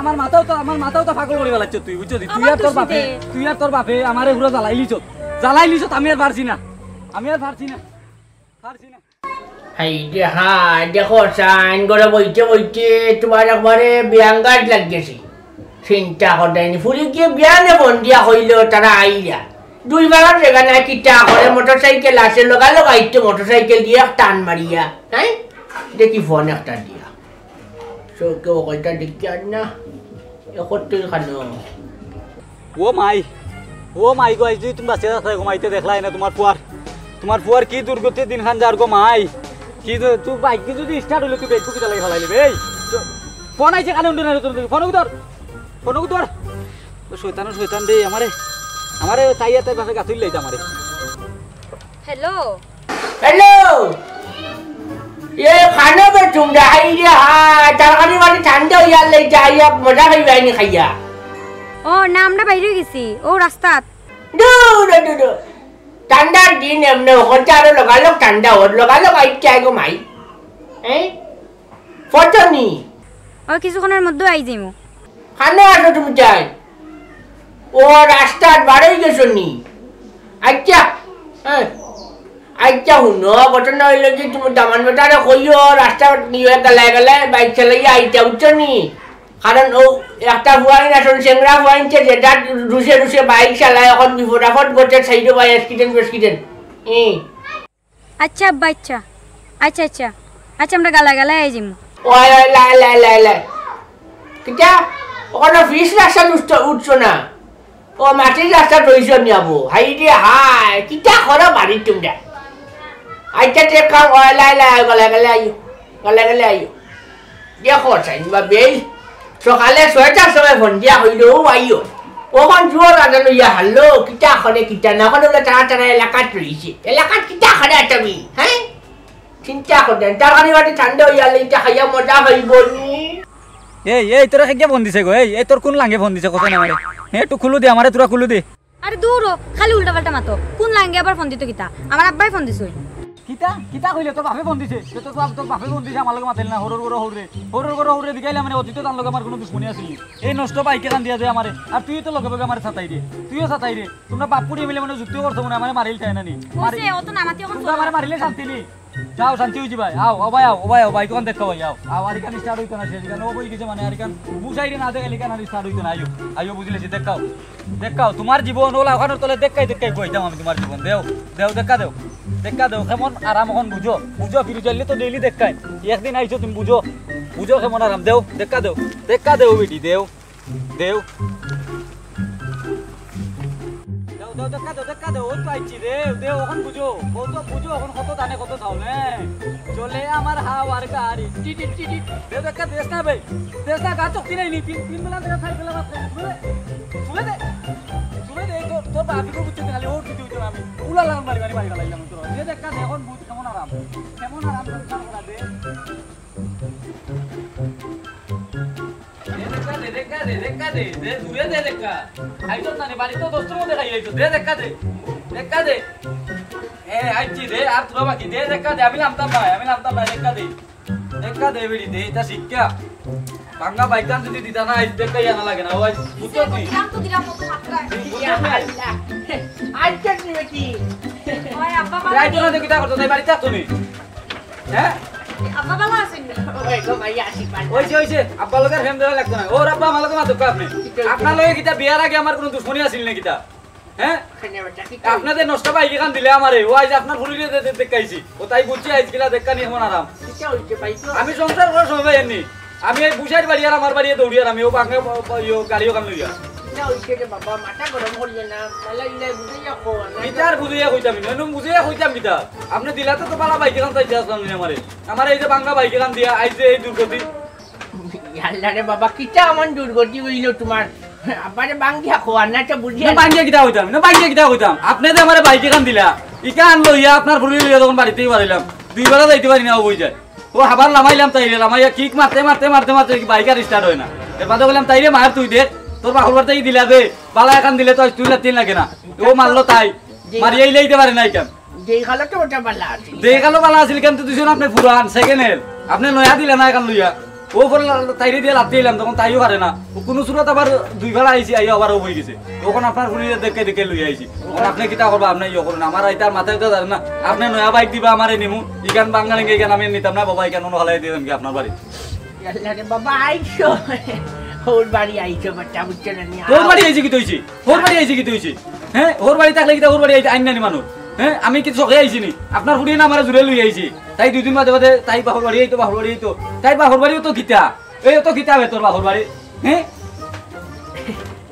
আমার মাথাও তো, আমার মাথাও তো ফাঁকল করে বেলাচ্ছ তুই, বুঝছো নি? তুই আমার আর তোর বাপে, দুষিতে। তুই আর তোর বাপে আমারে পুরো জ্বালাইলিছ। জ্বালাইলিছ, আমি আর পারছি না। আমি আর পারছি না। পারছি না। এই যে হায়, দেখো, সাইন করে বইতে বইতে তোমার একবারে বিয়াঙ্গাজ লাগিয়েছে। চিন্তা করতে নি। ফুরি গিয়ে বিয়ানে ফোন দিয়া কইল, তারা আইরা। দুইবার জায়গা নাই, কিতা করে, মোটরসাইকেল আছে, লগালগ আইতে মোটরসাইকেল দিয়ে এক টান মারিয়া। হ্যাঁ? দেখি ফোন একটা দিয়া। চোখে ও কয়টা দেখি আর না। একত্রিশ খানো। ও মাই, ও মাই গো, আইজ যদি তুমি বাঁচিয়া থাকো, মাইতে দেখলাই না তোমার ফুয়ার, তোমার ফুয়ার কি দুর্গতি দিন খান যার গো মাই। কি দু-, তুই বাইক যদি স্টার্ট হইলে তুই বেগু কিতা লাগি ফালাই নিবে? এই, তো ফোন আইছে কানে উঠে না রে তোর, ফোন ধর, ফোন ধর। ও শয়তান, ও শয়তান রে, আমারে, আমারে তাই আর তাই বাসে গাতুল লাইতে আমারে। হ্যালো। হ্যালো, এ খানো বে তুমরা, হাই রে হাই, তরকারি বাড়ি ঠান্ডা অইয়ার লাগি যাইয়া মজা পাইবায়নি খাইয়া। ও না, আমরা বাইরে গেছি, ও রাস্তাত। দূর, দূর, দূর। ঠান্ডার দিন এমনে, হঠাৎ আরো লগালগ ঠান্ডা অর, লগালগ আইতে আইগো মাই। হ্যাঁ? ফটনি। ও কিছুক্ষণের মধ্যে আই যাইমু। খানো আছো তুমি তাই? ও রাস্তাত বারই গেছো নি? আচ্ছা, হ্যাঁ। আচ্ছা, হুনো, ঘটনা অইলো যে তুমি দামান বেটারে কইও, রাস্তাত নিয়ে গেলায় গেলায় বাইক চালাইয়া আইতা, বুঝছো নি? কারণ ও একটা ফুয়াইন আছইন, চেংড়া ফুয়াইন, সে যেটা রুশে রুশে বাইক চালায়, এখন বিপদ আপদ ঘটে, সাইডো বাই accident ফ্যাক্সিডেন্ট। হুম। আচ্ছা আব্বা, আচ্ছা। আচ্ছা, আচ্ছা। আচ্ছা, আমরা গালা গালা আই যাইমু। ওই, ওই, লাই, লাই, লাই, লাই। কিতা? ওখানে ফিস রাস্তাত উঠছো, উঠছো না? ও মাটির রাস্তাত রইছো নি আবু? হাই রে হাই, কিতা করো বাড়িত তুমরা? আচ্ছা, তে কাম, ওই, লাই, লাই, গালা গালা আইও। গালা গালা আইও। দেখো, সাইন বা বেই, সকালে ছয়টার সময় ফোন দিয়া কইলো, "ও আইও।" অখন জোর আজান অইয়া হারলো, কিতা করে কিতা না, অখন বলে তারা তারা এলাকাত রইছে। এলাকাত কিতা করে তুমি, হ্যাঁ? চিন্তা করো না, তরকারি বাড়ি ঠান্ডা অইয়া হারলে ইটা খাইয়া মজা পাইবো নি। এই, এই, তোরা কে ফোন দিছে গো? এই, এই, তোর কোন লাঙ্গে ফোন দিছে? কথা না মারে। হ্যাঁ, একটু খুলু দে, আমারে তোরা খুলু দে। আরে দূর ও, খালি উল্টাপাল্টা মাতো। কোন লাঙ্গে আবার ফোন দিত কিতা? আমার আব্বাই ফোন দিছইন। কিতা? কিতা কইলে? তোর বাপে ফোন দিছে? তে তোর বাপ, তোর বাপে ফোন দিছে, আমার লগে মাতিল না, হরর গরো হররে। হরর গরো হররে দিকাইলে মানে অতীত তার লগে আমার কোনো দুশমনি আছিল নি? এই নষ্ট বাইক এখান দিয়া দে আমারে। আর তুই তো লগে লগে আমারে সাতাই রে। তুইও সাতাই রে। তোমরা বাপ পুড়িয়ে মিলে মানে যুক্তি করছো মনে হয়, আমারে মারিল তাই না নি? মারি-, কইছে, ও তো নামাতি অখন তোমরা আমারে মারিলে শান্তি নি? যাও, শান্তি অইছি ভাই। আও, ও ভাই, আও, ও ভাই, আও, বাইক ওখান দেখো ভাই, আও। আও, আর এখানে স্টার্ট হইতো না, শেষ এখানে ও বই গেছে মানে, আর এখান বুঝাইরে না দেখে এখানে আর স্টার্ট হইতো না। আইও, আইও, বুঝলেছি, দেখাও। দেখাও, তোমার জীবন ওলা ওখানোর তলে দেখাই দেখাই কইতাম আমি তোমার জীবন। দেও, দেও, দেখা দেও। দেখা দেও, কেমন আরাম এখন বুঝো। বুঝো, ফিরে চাইলে তো ডেইলি দেখাই। একদিন আইছো তুমি বুঝো। বুঝো কেমন আরাম, দেও, দেখা দেও। দেখা দেও বেটি, দেও। দেও। দেও, দেও, দেখা দেও, দেখা দেও। ওই তো আইছি, দেও, দেও, এখন বুঝো। কত বুঝো, এখন কত দানে কত চাউল, হ্যাঁ? চলে আমার হাওয়ার গাড়ি। টি, টি, টি, টি। দেও, দেখা দেস না ভাই। দেস না, গাছ চকতি নাই নি। তিন, তিন বেলা দেখা খাই বেলা ভাত খাই। শুয়ে দে। শুয়ে দে। শুয়ে দে, তোর, তোর বাপি কো বুঝতে খালি ওর কিছু হইতো না আমি। উলা লাগান মারি, মারি, মারি গালাইলাম তোর। দে দেখা দে, এখন বুঝ কেমন আরাম। কেমন আরাম সংসার করা দে। দে দেখা দে, দেখা দে, দেখা দে। দে, দূরে দে দেখা। আইতো না রে, বাড়িত তো দশটার মধ্যে খাই আইতো। দে দেখা দে। দেখা দে। এ, আইছি দে, আর তোরা বাকি দে, দেখা দে। আমি নামতাম না, আমি নামতাম না, দেখা দে। দেখা দে বেড়ি দে, এটা শিক্ষা। বাংলা বাইকান যদি দিতা না, আইজ দেখা ইয়া না লাগে না। ওই, বুঝছো তুই? দিলাম তো দিলাম, কত মাত্রা। তুই বুঝছো না? আল্লাহ। আজকে তুমি কি? ওই আব্বা ভালো রাইতো না নেই। দেখি তা করতো, তাই বাড়িতে আসতো নি? হ্যাঁ? আব্বা ভালো আছেন নি? ওই গো ভাই, আসি পান। ওই যে, ওই যে, আব্বা লগে ফেম দেওয়া লাগতো না। ওর আব্বা আমার লগে মাতক আপনি। ঠিক আছে। আপনার লগে কিতা বিয়ার আগে আমার কোনো দুশমনি আছিল না কিতা? হ্যাঁ? এখানে বেটা, ঠিক আছে। আপনাদের নষ্ট বাইক এখান দিলে আমারে, ও আইজ আপনার ফুরিরে দে-, দে-, দেখাইছি। ও তাই বুঝছি আইজ কিলা দেখা নিয়ে এমন আরাম। ঠিক আছে, ওই যে ভাই তো। আমি সংসার করার সময় এমনি। আমি এই বুঝাইর বাড়ি আর আমার বাড়ি দৌড়ি আর আমি ও বাংলা ব-, ব-, ইয়ো, গাড়ি ওখান লইয়া। না, ওই যে রে বাবা, মাথা গরম করিও না। মালা ইলাই বুঝাইয়া কও, না ইতার বুঝাইয়া কইতাম না, এনু বুঝাইয়া কইতাম কিতা? আপনি দিলাতে তো বালা বাইক এখান চাইতে আসলাম নি আমারে। আমার এই যে বাংলা বাইক এখান দিয়া, আইজ যে এই দুর্গতি। আল্লাহ রে বাবা, কিতা এমন দুর্গতি হইল তোমার? আব্বারে বাঙ্গিয়া কও, আর না তো বুঝিয়া না, বাঙ্গিয়া কিতা কইতাম? না, বাঙ্গিয়া কিতা কইতাম? আপনি যে আমারে বাইক এখান দিলা, ইখান লইয়া আপনার ফুরি লইয়া যখন বাড়িতেই বাড়াইলাম, দুই বেলা যাইতে পারি না, ও বই যায়। ও আবার লামাইলাম তাইরে, লামাইয়া কিক মারতে, মারতে, মারতে, মারতে কি বাইক আর স্টার্ট হয় না। এর বাদে কইলাম, "তাইরে মার তুই দেখ, তোর বাপর বাড়ি থাকি দিলা দে, বালা এখান দিলে তো আজ তুই লাতিন লাগে না।" ও মারলো তাই, জি। মারিয়া ইলাইতে পারে না ইখান। যেই খালো তো ওটা বালা আছিল। যেই খালো বালা আছিল, কিন্তু দুজন আপনি পুরান, সেকেন্ড হ্যান্ড। আপনি নয়া দিলা না এখান লইয়া। ও ফোন লা-, তাইরে দিয়ে লাভ দিলাম, তখন তাইও পারে না। ও কোনো সুরত আবার দুই বেলা আইছি, আইয়া আবার ও বই গেছে। তখন আপনার ফুরিরে দেখে দেখে লইয়া আইছি। তখন আপনি কিতা করবা, আপনি ইয়ে করুন। আমার আইতার মাথায় তো ধরে না। আপনি নয়া বাইক দিবা আমারে নিমু। ইখান বাঙ্গালিঙ্গে ইখান আমি নিতাম না, বাবা, ইখান অন্য হালাই দিয়ে দেন কি আপনার বাড়ি। আল্লাহ রে বাবা, আইছো। ওর বাড়ি আইছো, বাচ্চা বুঝছো না নি? তোর বাড়ি আইছি কি তৈছি? ওর বাড়ি আইছি কি তৈছি? হ্যাঁ, ওর বাড়ি থাকলে কিতা ওর বাড়ি আইতে আইন না নি মানুষ? হ্যাঁ, আমি কি চোখে আইছি নি? আপনার ফুরিয়ে না আমারে জুড়ে লই আইছি। তাই দুই দিন বাদে বাদে তাই বাপর বাড়ি আইতো, বাপর বাড়ি আইতো। তাই বাপর বাড়িও তো কিতা? এই তো কিতা বে তোর বাপর বাড়ি? হ্যাঁ?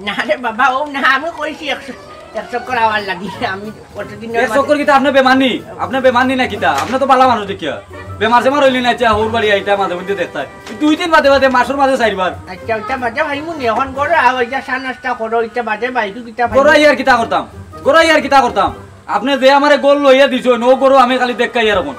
না রে বাবা, ও না, আমি কইছি এক চ-, এক চক্কর আওয়ার লাগি। আমি কতদিন এক বাদে চক্কর কিতা আপনি বেমার নি? আপনি বেমার নি না কিতা? আপনি তো বালা মানুষ দেখিয়া। বেমার সেমার হইলে না, আচ্ছা, ওর বাড়ি আইতা মাঝে মধ্যে দেখতায়। দুই দিন বাদে বাদে, মাসের মাঝে চাইরবার। আচ্ছা, ওইটা বাদে ভাই মুনি, এখন করো, আর ওইটা চা নাস্তা করো, ওইটা বাদে ভাই, তুই কিতা ভাই? করো, ইয়ার কিতা করতাম? করো, ইয়ার কিতা করতাম? আপনে যে আমারে ঘর লইয়া দিছইন, অউ ঘরো আমি খালি দেখাই আর অখন।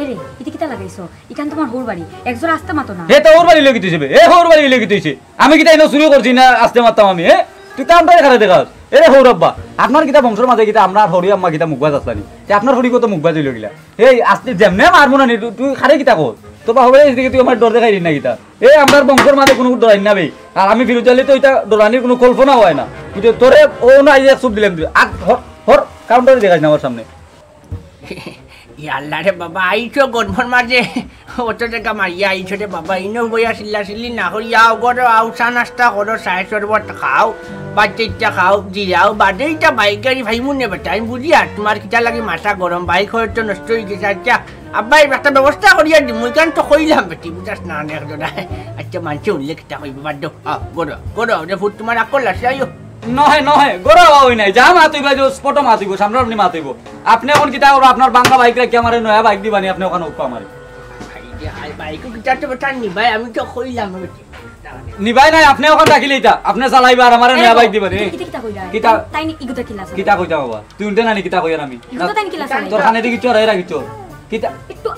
এরে, ইতা কিতা লাগাইছো? ইখান তুমার হউর বাড়ি। একজোড়া আস্তে মাতো না। হে তো হউর বাড়ি লইয়া কিতা অইছে বে? হে হউর বাড়ি লইয়া কিতা অইছে? আমি কিতা ইনো চুরি করছি না আস্তে মাততাম আমি, হে? তুই কামটারে কারে দেখাস? এরে হউর আব্বা, আপনার কিতা বংশর মাঝে কিতা আপনার হউরি আম্মা কিতা মুখবাজ আছলা নি? তে আপনার হউরি কত মুখবাজ অইলো গিলা? এই আস্তে যেমনে মারমু না নি, তুই, তুই কারে কিতা কর? তোর বাপর বাড়ি আইছি দেখি তুই আমারে ডর দেখাইলি না কিতা? এ, আমরার বংশর মাঝে কুনু ডরাইন না বে। আর আমি ফিরোজ আলী তো ইতা ডরানির কুনু কল্পনা অয় না। বুঝছো? তোরে অউ না, এই এক চুপ দিলাম তুই। আর হর, হর, কাউন্টারে দেখাইস না আমার সামনে। ইয়া আল্লাহ রে বাবা, আইছো গরমর মাঝে, অত টেকা মারিয়া আইছো রে বাবা, ইনো বইয়া চিল্লা চিল্লি না করিয়া আও, ঘরো আও, চা নাস্তা করো, চায় শরবত খাও, বাচ্চা ইচ্ছা খাও, জিরাও, বাদে ইতা বাইক গাড়ি ভাইমু নে বেটা, আমি বুঝি আর তুমার কিতা লাগি মাথা গরম, বাইক হয়তো নষ্ট অই গেছে। আচ্ছা, আব্বা, এই একটা ব্যবস্থা করিয়া দিমু, ইখান তো কইলাম বেটি, বুঝাস না অনেক জনায়। আচ্ছা, মানষে উল্লেখ কিতা কইবো, বাদ দেও। আও, ঘরো, ঘরো, রে ফুত, তুমার আকল আছে, আইও। নহে, নহে, ঘরো আওয়া অয় নাই। যা মাত অইবা, যে স্পটো মাত অইবো, সামনাসামনি মাত অইবো। আপনে অখন কিতা করবা, আপনার ভাঙ্গা বাইক রাখিয়া আমারে নয়া বাইক দিবা নি, আপনে অখান উক্কা আমারে। ভাই, যে হাই বাইক কিতা তো বেটা নিবাই, আমি তো কইলাম বেটি। নিবাই নাই, আপনে অখান রাখিলে ইতা, আপনে চালাইবা আর আমারে নয়া বাইক দিবা নি। কিতা, কিতা কইলা? কিতা? তাই নি, ইগুতা কিলা চালাইবা? কিতা কইতা বাবা? তুই উল্টে না নি, কিতা কইয়ার আমি? ইগুতা তাই নি কিলা চালাইবা? তোর কানে দি কিচ্ছু আর রাখিছ। কিতা? একটু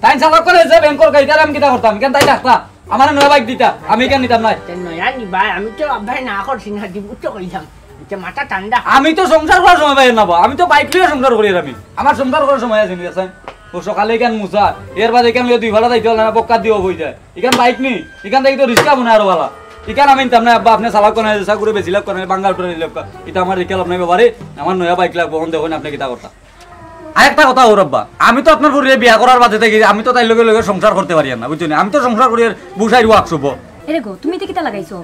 তাইন চালাক করে যে ব্যাংকর গাড়ি, তারে আমি কিতা করতাম? ইখান তাই রাখতা। আমারে নয়া বাইক দিতা, আমি ইখান নিতাম নায়। তে নয়া নিবাই, আমি তো আব্বায় না করছি না, দিব তো কইলাম। ইটা মাথা ঠান্ডা। আমি তো সংসার করার সময় পাইয়ার না বা, আমি তো বাইক লইয়া সংসার করিয়ার আমি। আমার সংসার করার সময় আছে নি, আছাইন? ও সকালে ইখান মুছা, এর বাদে ইখান লইয়া দুই ফালা যাইতে পারলে না, বক্কা দিও বই যায়। ইখান বাইক নি, ইখান থাকি তো রিক্সা মনে আরো ভালা। ইখান আমি নিতাম নায় আব্বা, আপনে চালাউক্কা না, চাকরি বেশি লাউক্কা না, বাঙ্গাল করে নিলাউক্কা। ইটা আমার রিক্সা লাভ নাই বাবা রে, আমার নয়া বাইক লাগবো, অখন দেখইন আপনে কিতা করতা। আরেকটা কথা হউর আব্বা, আমি তো আপনার ফুরিরে বিয়া করার বাদে থাকি, আমি তো তাইর লগে লগে সংসার করতে পারিয়ার না, বুঝছো নি? আমি তো সংসার করিয়ার বউ সাইর ওয়াক শুভ। এরে গো, তুমি ইতা কিতা লাগাইছো?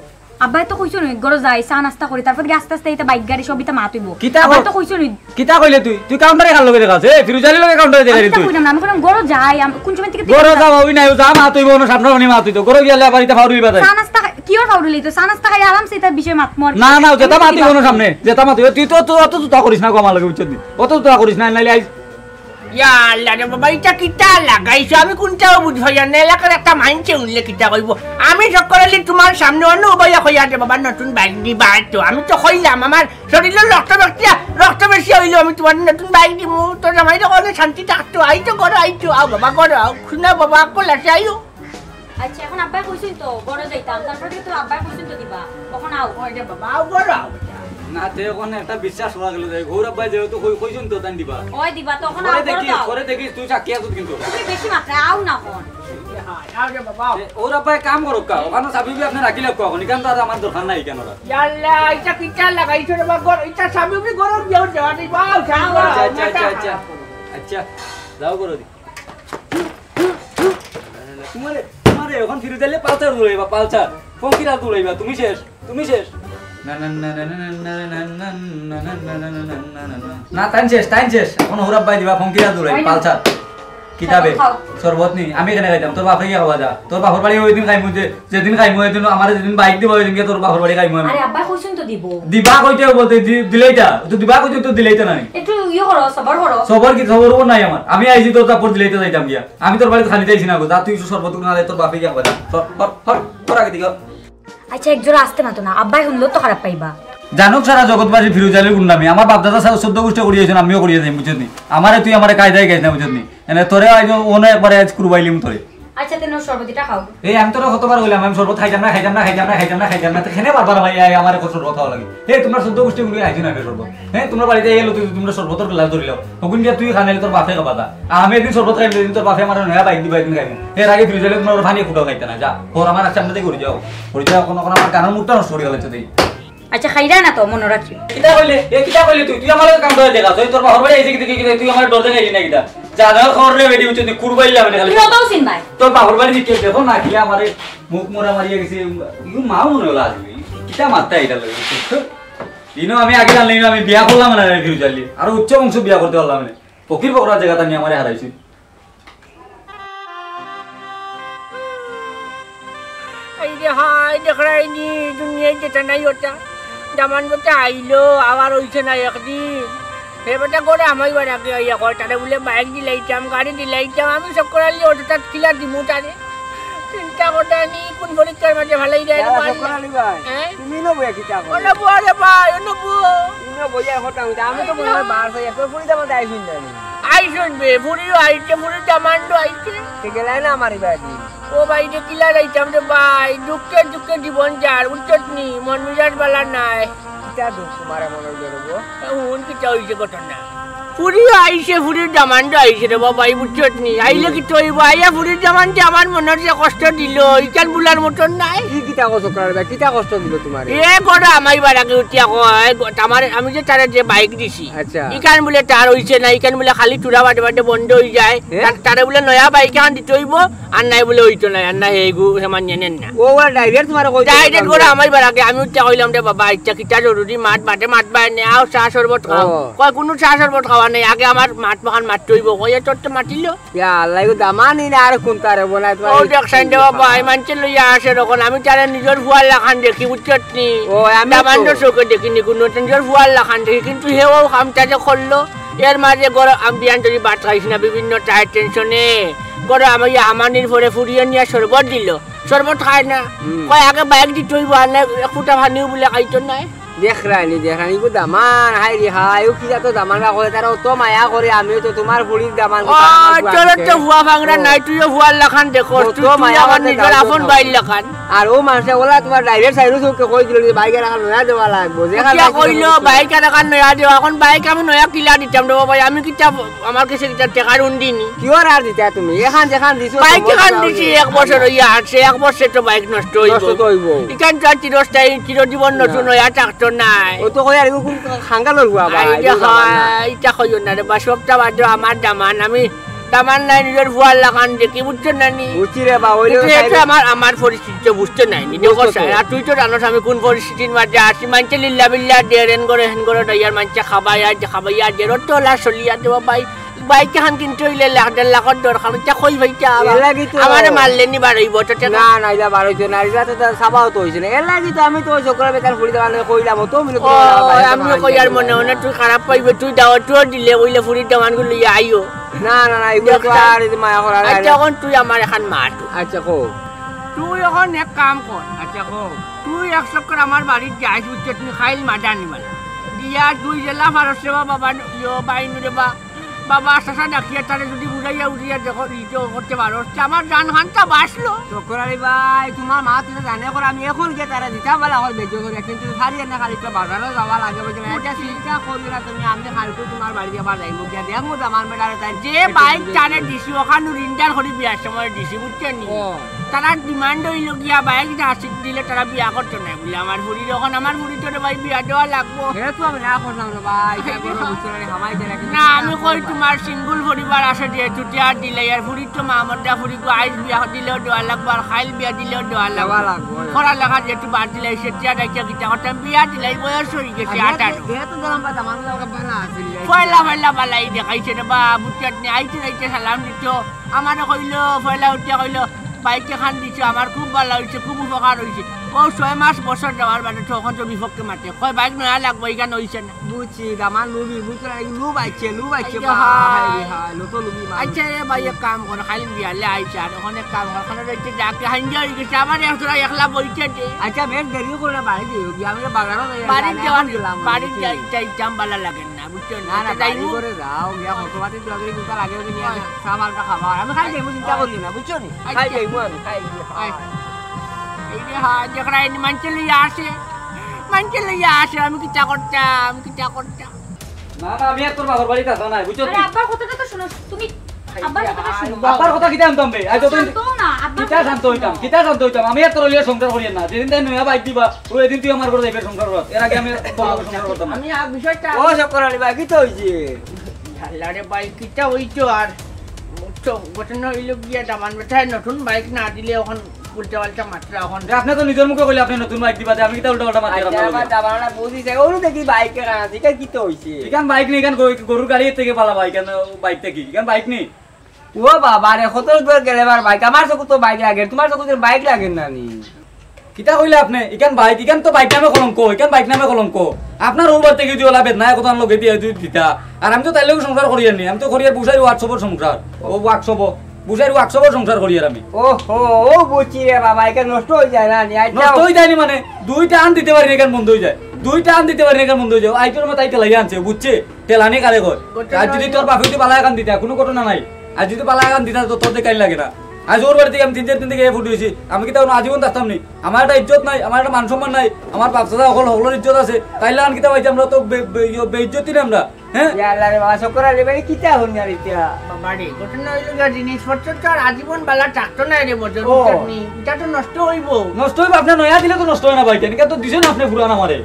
আব্বায় তো কইছইন, ঘরো যাই, চা নাস্তা করি, তারপর থাকি আস্তে আস্তে ইতা বাইক গাড়ি সব ইতা মাত অইবো। কিতা আব্বায় কই-, তো কইছইন। কিতা কইলে তুই? তুই কাউন্টারে কার লগে দেখাস? এ, ফিরোজ আলীর লগে কাউন্টারে দেখা আমি কিতা তুই? কইলাম না, আমি কইলাম ঘরো যাই, আম-, কোন সময় থাকি তুই ঘরো কিতা যাও, ওই নাই, ও যা মাত অইবো, অনো সামনাসামনি মাত অইতো। ঘরো গিয়া আবার ইতা ফাউরি বাজায়। চা নাস্তা খাই, কিওর ফাউরি লইতো? চা নাস্তা খাই আরামসে ইতার বিষয়ে মাতমু আর কি। না, না, যেতা মাতি কোনো সামনে, যেতা মাতি। তুই তো, তুই অত তুতা করিস না গো আমার লগে, বুঝছস নি? অত তুতা করিস না, নাইলে আইজ। ইয়া আল্লাহ রে বাবা, ইটা কিতা লাগাইছো? আমি কুনটাও বুঝি পাইয়ার না। এলাকার একটা মাইনষে হুনলে কিতা কইবো? আমি চক্কর আলী তুমার সামনে অনো বইয়া কইয়ার রে বাবা, নতুন বাইক দিবা তো। আমি তো কইলাম, আমার শরীরর রক্ত বেশি, রক্ত বেশি অইলেও আমি তুমার নতুন বাইক দিমু। তোর জামাইরে কইলে শান্তি থাকতো। আইতো ঘরো, আইতো, আও বাবা, ঘরো আও। হুনো বাবা, আকল আছে, আইও। আচ্ছা, অখন আব্বায় কইছইন তো, ঘরো যাইতাম, তারপর থাকি তো আব্বায় কইছইন তো দিবা, অখন আও। ওই যে বাবা, আও, ঘরো আও। না, তে অখন একটা বিশ্বাস করা গেল যে, হউর আব্বায় যেহেতু কই-, কইছইন তো, তাইন দিবা। ওই দিবা তো, অখন পরে আও, ঘরো দেখি, যাও। পরে দেখি, তুই সাক্ষী আছস কিন্তু। তুমি বেশি মাতরায়, আও না অখন। হ্যাঁ, আও রে বাবা, আও। এ, হউর আব্বায় কাম করউক্কা, অখানো চাবি উবি আপনে রাখিলাউক্কা, অখন ইখান তো আর আমার দরকার নাই, ইখান ওরা। ইয়াল্লা, ইটা কিতা লাগাইছো রে বাবা, ঘর, ইটা চাবি উবি ঘরো দিয়াও দেওয়া নেই, বাবা, আও, আও, আচ্ছা, আচ্ছা, মাথা আচ্ছা, আচ্ছা। খারাপ করো। আচ্ছা, যাও ঘরো দি। তুমারে, তুমারে অখন ফিরোজ আলীয়ে পালসার দৌড়াইবা, পালসার। ফঙ্কিরা দৌড়াইবা, তুমি শেষ, তুমি শেষ। না, না, না, না। না, তাইন শেষ, তাইন শেষ। অখন হউর আব্বায় দিবা, ফঙ্কিরা দৌড়াই, পালসার। কিতাবে? শরবত খাও। শরবত নি, আমি কেনে খাইতাম? তোর বাপে গিয়া খাবা যা। তোর বাপর বাড়ি ওই দিন খাইমু যে যেদিন খাইমু, এদিন আমারে যেদিন বাইক দিবা, ওই দিন গিয়া তোর বাপর বাড়ি খাইমু আমি। আরে আব্বায় কইছইন তো দিবো। দিবা কইতে অইবো, দি-, দি-, দিলাইতা। তো দিবা কইতে তো দিলাইতা না নি। একটু ইয়ে করো, সবর করো। সবর কি, সবর উপর নাই আমার। আমি আইছি তোর তারপর দিলাইতা যাইতাম গিয়া। আমি তোর বাড়িত খালি যাইছি না গো। যা তুই শরবত না দে, তোর বাপে গিয়া খাবা যা। সর, সর, সর, সর আগে দিকে। আচ্ছা, একজোড়া আস্তে মাতো না। আব্বায় হুনলেও তো খারাপ পাইবা। জানুক সারা জগৎবাসী ফিরোজ আলীর গুন্ডামি। আমার বাপ দাদা সা-, চৌদ্দ গোষ্ঠী করিয়া আইছইন, আমিও করিয়া যাইমু, বুঝছস নি? আমারে তুই আমারে কায়দায় গাইছ না, বুঝছস নি? এনে তোরে আইজ অনো একবারে আইজ কুরবাইলিমু তোরে। আচ্ছা, তে নেও শরবত ইটা খাও। এই, আমি তোরে কতবার কইলাম, আমি শরবত খাইতাম না, খাইতাম না, খাইতাম না, খাইতাম না, খাইতাম না। তে কেনে বারবার ভাই আয় আমারে কত শরবত খাওয়া লাগে? হে, তুমরা চৌদ্দ গোষ্ঠী কুনু আইছো না রে শরবত? হে, তুমরা বাড়িত আইলে তুই, তুমরা শরবতর গ্লাস ধরিলাও। হগুন গিয়া তুই খানাইলে তোর বাপে খাবা যা। আর আমি এদিন শরবত খাইমু, এদিন তোর বাপে আমারে নয়া বাইক দিবা, এদিন খাইমু। এর আগে ফিরোজ আলীর কুনু পানি ফুটাও খাইতা না, যা। ওর আমার আচ্ছা, আমরা তাই করি যাও। করি যাও, অখন, অখন আমার গানর মুডটা নষ্ট করি ফেলাইছো তুই। আচ্ছা, খাইরা না তো, মনো রাখিও। কিতা কইলে? এ, কিতা কইলে তুই? তুই আমার লগে কাম করে দেখা। তুই তোর বাপর বাড়ি আইছে কিতা, কিতা, তুই আমার ডর দেখাইলি না কিতা? যা, যা, খবর রে বেটি, বুঝছস নি? কুরবাইল্লা বেটি খালি। তুই অতও চিন ভাই। তোর বাপর বাড়ি দিকে দেখো না, কিলা আমারে মুখ মোড়া মারিয়া গেছে। ইউ মাও মনে হলো আজ। কিতা মারতা এটা লাগে? ইনো আমি আগে জানলে ইনো আমি বিয়া করলাম না রে ফিরোজ আলী। আর উচ্চ বংশ বিয়া করতে পারলাম না। ফকির ফকরার জাগাত আনি আমারে হারাইছে। এই রে হায়, দেখরায়নি, দুনিয়াত যেটা নাই ওটা। দামান বেটা আইলো, আবার অইছে না একদিন। হে বেটা ঘরো আমাইবার আগে আইয়া কয়, তারে বুলে বাইক দিলাইতাম, গাড়ি দিলাইতাম, আমি চক্কর আলী অটোটাত কিলা দিমু তারে। কিতা কথা নি, কোন পরীক্ষার মাঝে ফালাই দেয় রে বাবা? শুক্কুর আলী ভাই, হ্যাঁ? তুমি ইনো বইয়া কিতা করো? অনো বও রে ভাই, অনো বও। ইনো বইয়া কথা কইতা, আমি তো মনে হয় বার হই, এখন ফুড়ি দামান্দ আইছইন না নি? আইছইন বে, ফুড়িও আইছে, ফুড়ির দামান্দ আইছে। তে গেলাই না আমার বাড়ি। ও ভাই, যে কিলা যাইতাম রে ভাই, দুঃখে দুঃখে জীবন যার, বুঝছত নি? মন মিজাজ বালা নাই। কিতা দুঃখ তোমার মনে হইল রে গো? তা হুন কিতা হইছে ঘটনা? ফুড়িও আইছে, ফুড়ির দামান্দ আইছে রে বাবা, এই বুঝছত নি? আইলে কিতা অইবো? আইয়া ফুড়ির দামান্দে আমার মনর যে কষ্ট দিল, ইখান বুলার মতন নায়। কি কিতা কষ্ট করে বা? কিতা কষ্ট দিল তোমার? এ ঘরো আমার বাড়ি আগে উঠিয়া কয়, গ-, আমার, আমি যে তারে যে বাইক দিছি, আচ্ছা। ইখান বুলে তার অইছে না, ইখান বুলে খালি চূড়া বাদে বাদে বন্ধ অই যায়। এ? তার-, তারে বুলে নয়া বাইক এখান দিতে অইবো, আর নাই বুলে অইতো নায়, আর না হেগু হে মানিয়া নেন না। ও, ওরা direct তোমারে কইতো direct না? ঘরো আমার বাড়ি আগে আমি উঠিয়া কইলাম রে বাবা, আচ্ছা, কিতা জরুরি মাত, বাদে মাত বায় নে, আও চা শরবত খাও। ও। কয়, "কুনু চা শরবত খাওয়া নাই, আগে আমার মাত বাখান মাততে অইবো।" কইয়া তোর তো মাতিল। ইয়া আল্লাহ, এগু দামান্দ নি না আর কোনটা রে বনাই তোমার ও এই দেখ সাইন রে বাবা, এই মানষে লইয়া আসে তখন আমি তারে নিজর ফুয়ার লাখান দেখি, বুঝছত নি? ও, আমি তো। দামান্দর চোখে দেখি নি কুনু, নিজর ফুয়ার লাখান দেখি, কিন্তু হেও কামটা যে করলো, এর মাঝে ঘরো আমি বিয়ান যদি ভাত খাইছি না, বিভিন্ন টায়ার টেনশনে, ঘরো আমি ইয়া হামানির পরে ফুড়িয়ে নিয়া শরবত দিল, শরবত খায় না, হুম। কয় আগে বাইক দিতে অইবো, আর না এক ফুটা পানিও বুলে খাইতো নায়। দেখরায়নি, দেখরায়নি, ইগু দামান্দ, হায় রে হায়, ও কি জাত দামান্দ বা করে, তারা অত মায়া করে, আমিও তো তোমার ফুড়ির দামান্দ, ও, তারা আমার ফুয়া তোর আছে। তো ফুয়া ফাংরা ও। নাই, তুইও ফুয়ার লাখান দেখোস, অত তুই, তুই মায়া আমার করে নিজর দাও, আপন দাও। ভাইর লাখান। আর ও মানষে ওলা তোমার direct সাইডে চোখে কই দিল যে বাইক আর এখন নয়া দেওয়া লাগবো, যে কিতা কইলো, বাইক আর এখন নয়া দেওয়া, এখন বাইক আমি নয়া কিলা দিতাম রে বাবা, আমি কিতা আমার কাছে কিতা টেকার উন্ডি নি। কিওর আর দিতা তুমি? এখান যেখান দিছো বাইক তোমার এখান দাও দিছি নি। এক বছর অইয়া আছে, এক বছরে তো বাইক নষ্ট অইবো। নষ্ট তো অইবো। ইখান তো আর চিরস্থায়ী, চিরজীবন নতুন না। অইয়া থাকতো নায়। ও তো কই আর এগু কোন খাঙ্গালর ফুয়া বা, আই রে এগু দামান্দ না। হায়, ইটা কইও না রে বা, সবটা বাদ দেও, আমার দামান্দ, আমি দামান্দ নায় নিজর ফুয়ার লাখান দেখি, বুঝছো না নি? বুঝছি রে বা, ওই কিন্তু লোক এটা খাই- আমার, আমার পরিস্থিতি তো বুঝছো না নি, বুঝছো দেখো তো। স্যার, আর তুই তো জানোস আমি কোন পরিস্থিতির মাঝে আছি, মানষে লিল্লা বিল্লা দের, এন করে, হেন করে, ডাইয়ার মানষে খাবাই আর যে খাবাই আর যে রোড তো ওলা চলিয়া দেবো ভাই। বাইক এখান কিনতে অইলে লাখ দেড় লাখর দরকার, ইটা কই ভাইটা আবার? এর লাগি তো আমারে মারলে নি বারইবো তো টেকা। না, না, ইলা বারইতো না, ইলা তো তার সাবাও তো অইছে না। এর লাগি তো আমি তো ওই চক্করে বেকার ফুড়ি দেওয়া লাগে কইলাম, ও তো মিলে ও, করে দেওয়া বাইরে আমিও আমার কই আর জানি মনে না। মনে তুই খারাপ পাইবে, তুই দাওয়াতও দিলে, অইলে ফুড়ির দামান্দগু লইয়া আইও। না, না, না, এগুলো তো দেখতা। আর এই যে মায়া করা যায় আচ্ছা, না। এখন তুই আমার এখান মাত। আচ্ছা, কও। তুই এখন এক কাম কর। আচ্ছা, কও। তুই এক চক্কর আমার বাড়িত যাইস, বুঝছত নি, খাইল মাদা নিবালা। দিয়া দুই জেলা ফারস রে বা, বাবা, ইয়ো, বাইনু রে বা। বাবা, চাচা ডাকিয়া তারে যদি বুঝাইয়া উড়িয়া দেখো, ই তো করতে পারো, তে আমার জান খানটা বাঁচলো। শুক্কুর আলী ভাই, তোমার মা তুমি জানে করে, আমি এখন গিয়া তারে দিতাম বলা আমার বেজ্জো করে, কিন্তু সারি এনে খালি তো বাজারও যাওয়া লাগে, বুঝছো না? এটা চিন্তা করিও না তুমি, আমি কালকে তোমার বাড়ি আবার যাইবো, গিয়া দেখবো তো আমার বেটারে তাই যে বাইক তারে দিছি, ওখানে রিন্ডার করি বিয়ার সময় দিছি, বুঝছো নি? ও। তারা ডিমান্ড অইল গিয়া বাইক যা আসিক দিলে তারা বিয়া করতো না বুলে আমার ফুড়ি, যখন আমার ফুড়ি তোরে ভাই বিয়া দেওয়া লাগবো। এটা তো আমি না করলাম রে ভাই, এটা বড় বুঝছো না রে, হামাই দেনা কিন্তু না, আমি কই তোমার সিঙ্গল পরিবার আছে যেহেতু টিয়া দিলে, আর ফুড়ির তো মা মরদা ফুড়ি গো আইজ বিয়া দিলেও দেওয়া লাগবো, আর খাইল বিয়া দিলেও দেওয়া লাগবো। দেওয়া লাগবো, হ্যাঁ। করা লেখা যেহেতু বাদ দিলে, সে টিয়া রাখিয়া কিতা করতাম, বিয়া দিলে বয়স হয়ে গেছে আঠারো। যেহেতু ধরলাম বা দামান লোক ভালো আছে, পয়লা পয়লা বালাই দেখাইছে রে বা, বুঝছত নি, আইতে যাইতে সালাম দিত, আমারে কইলো, পয়লা উঠিয়া কইলো, "বাইক এখান দিছো, আমার খুব ভালা অইছে, খুব উপকার অইছে।" ও ছয় মাস বছর যাওয়ার বাদে তখন তো বিপক্ষে মাতে, কয়, "বাইক নয়া লাগবো, ইখান অইছে না।" বুঝছি, দামান লুবি, বুঝছো না, এই লুব আইছে, লুব আইছে, এই যে বা, হায়। হায় রে হায়, লো তো লুবি মানুষ। আচ্ছা রে ভাই, এক কাম কর, খালি বিয়ালে আইছে, আর ওখানে এক কাম কর, ওখানে রইতে যা, কি হাইঞ্জা হয়ে গেছে, আবার এক তোরা একলা বইতে দে। আচ্ছা, বেশ দেরি করে না, বাড়ি যাই, আমি বাজারও যাই, বাড়ি আমি যাওয়ার, এখন গেলাম, বাড়ি বুঝছি। যাই, যাইতাম, ভালা লাগে না। না, বুঝছো নি? না, না, আচ্ছা, বাড়ি যাইমু। করে যাও, গিয়া কত বাতি দোয়া করি, দুটা লাগে ওকে নিয়ে আয়। চা মালটা খাবা। আর আমি খাই যাইমু, চিন্তা করিও না, বুঝছো নি? আয়। খাই যাইমু আমি, খাই যাইমু। আয়। এই যে হ্যাঁ, যেখানে এই মানষে লইয়া আসে, মানষে লইয়া আসে, আমি কিতা করতাম, কিতা করতাম? না, না, আমি আর তোর বাবার বাড়িতে আসা নাই, বুঝছো আরে নি? আব্বার কথাটা তো শোনো, তুমি আব্বার কথাটা শোনো। আব্বার কথা কিতা শুনতাম বে? আজ তো শান্ত হও না, আব্বার কিতা কথা শান্ত হইতাম? শোনো। কিতা শান্ত হইতাম? আমি আর তোর লইয়া সংসার করিয়ার না। যেদিন তাই নয়া বাইক দিবা, ও এদিন তুই আমার ঘরে যাইবে সংসার কর। এর আগে আমি আর তোর লগে সংসার করতাম না। আমি আর বিষয়টা ও শুক্কুর আলী ভাই, কিতা হইছে? আল্লাহ রে ভাই, কিতা হইতো আর? তো ঘটনা হইল গিয়া দামান বেটায় নতুন বাইক না দিলে এখন উল্টা পাল্টা মাতরা এখন। আপনি তো নিজের মুখে কইলে আপনি নতুন বাইক দিবা, আমি কিতা উল্টা পাল্টা মাতরাম আচ্ছা, আপনার লগে? আমার দামান না বুঝি যায়, ওরও দেখি বাইক কেন আছে, এটা কিতা হইছে? এখান বাইক নেই, এখান গরু-, গরুর গাড়ি থেকে পালা বাইক, কেন বাইক থেকে? এখান বাইক নেই। ও বাবা রে, কত দূর গেলে বার বাইক? আমার চকুত তো বাইক লাগে, তোমার চকুত বাইক লাগে না নি? কিতা কইলা আপনি? ইখান বাইক, ইখান তো বাইক নামে কলঙ্ক, ইখান বাইক নামে কলঙ্ক। আপনার ও বাড়িতে গিয়ে ওলা বেদনায় কথা লগে দিয়ে দি-, দিতা। আর আমি তো তাইলে সংসার করিয়ার নি, আমি তো করিয়ার বুঝাই WhatsApp-র সংসার। ও WhatsApp-ও। বুঝাইর ওয়ার্কশপর সংসার করি আর আমি। ও হো, ও বুঝছি রে বাবা, এখান নষ্ট অই যায় না নি? আচ্ছা। নষ্ট অই যায়নি মানে, দুইটা আন দিতে পারি না, এখান বন্ধ অই যায়। দুইটা আন দিতে পারি না, এখান বন্ধ অই যায়। আইটর মতো আইতে লাগিয়া আনছে, বুঝছে? ঠেলানি কারে কয়? আর যদি তোর বাপে যদি বালা এখান দিতা, কুনু ঘটনা নাই। আর যদি বালা এখান দিতা, তো তোর দেখাই লাগে না। আজ ওর বাড়িত আমি তিন চাইর দিন থাকি এ ফুটি অইছি। আমি কিতা কুনু আজীবন থাকতাম নি? আমার একটা ইজ্জত নাই, আমার একটা মান সম্মান নাই, আমার বাপ দাদা হকল, হকলর ইজ্জত আছে। তাইলে আন কিতা পাইছি আমরা তো বে-, বে-, ইয়ো, বেইজ্জতি না আমরা। হ্যাঁ? ইয়া আল্লাহ রে বাবা, শুকর আলী ভাই, কিতা হন আর ইতা? বাবা রে, ঘটনা অইলো গিয়া জিনিসপত্র তো আর আজীবন বালা থাকতো নায় রে মদন, ও। বুঝছস নি? ইটা তো নষ্ট অইবো। নষ্ট অইবো, আপনে নয়া দিলে তো নষ্ট অয় না ভাই, কেন তো দিছইন আপনে পুরান আমারে।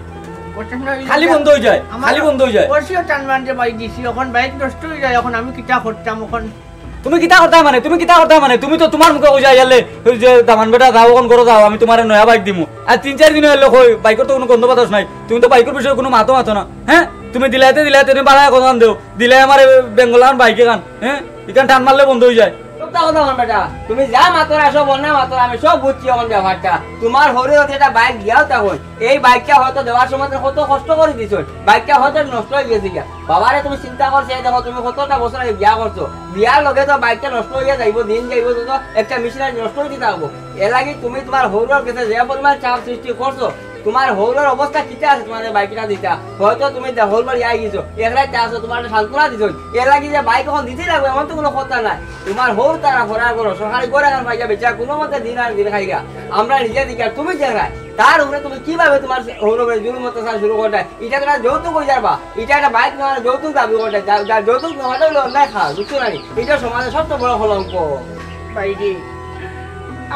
ঘটনা অইলো খালি গিয়া বন্ধ অই যায়, আমার খালি বন্ধ অই যায়। পরশিও টান বান্ধে ভাই দিছি, অখন বাইক নষ্ট অই যায়, অখন আমি কিতা করতাম অখন? তুমি কিতা করতায় মানে, তুমি কিতা করতায় মানে, তুমি তো তুমার মুখে কইয়া আইয়ালে, ওই যে দামান বেটা যাও, অখন ঘরো যাও, আমি তুমারে নয়া বাইক দিমু। আর তিন চাইর দিন অইলো কই, বাইকর তো কুনু গন্ধ বাতাস নাই, তুমি তো বাইকর বিষয়ে কুনু মাতো মাতো না, হ্যাঁ? তুমি দিলাইতে দিলাইতে তুমি বালা অখন দেও, দিলাই আমারে বেঙ্গল আন বাইক এখান, হ্যাঁ? ইখান টান মারলে বন্ধ অই যায়। চুপ থাকো দামান বেটা, তুমি যা মাতরায় সব অন্যায় মাতরায়, আমি সব বুঝছি অখন ব্যাপারটা। তুমার হউরে অতে একটা বাইক দিয়াও তা কই, এই বাইকটা হয়তো দেওয়ার সময় তুমি কত কষ্ট করি দিছো, বাইকটা হয়তো নষ্ট অই গেছে গিয়া। বাবারে তুমি চিন্তা করছো, এই দেখো তুমি কতটা বছর আগে বিয়া করছো, বিয়ার লগে তো বাইকটা নষ্ট অইয়া যাইবো, দিন যাইবো, তো একটা মেশিনারি নষ্ট অইতে থাকবো। এর লাগি তুমি তুমার হউরর গেছে যে পরিমাণ চাপ সৃষ্টি করছো, তুমার হউরর অবস্থা কিতা আছে তুমার বাইকটা দিতা, হয়তো তুমি দে-, হউর বাড়ি আই গেছো, একলাই তে আছো, তুমার একটা সান্ত্বনা দিছো, এর লাগি যে বাইক অখন দিতেই লাগবো এমন তো কুনু কথা নাই। তুমার হউর তারা ফরার করো, সরকারি ঘর এখান পাইয়া বেচা কুনু মতে দিন আর দিন খাইগা, আমরা নিজে দিকে আর তুমি দেখায় তার উপরে তুমি কিভাবে তুমার হউরর উপরে জুলুম অত্যাচার শুরু করতায়? ইটা তো একটা যৌতুক অই যারবা, ইটা একটা বাইক নেওয়ার যৌতুক দাবি করতায়, যা, যা যৌতুক নেওয়াটা অইলো অন্যায় কাজ, বুঝছো না নি? ইটা সমাজর সবচেয়ে বড় কলঙ্ক। ভাইরে,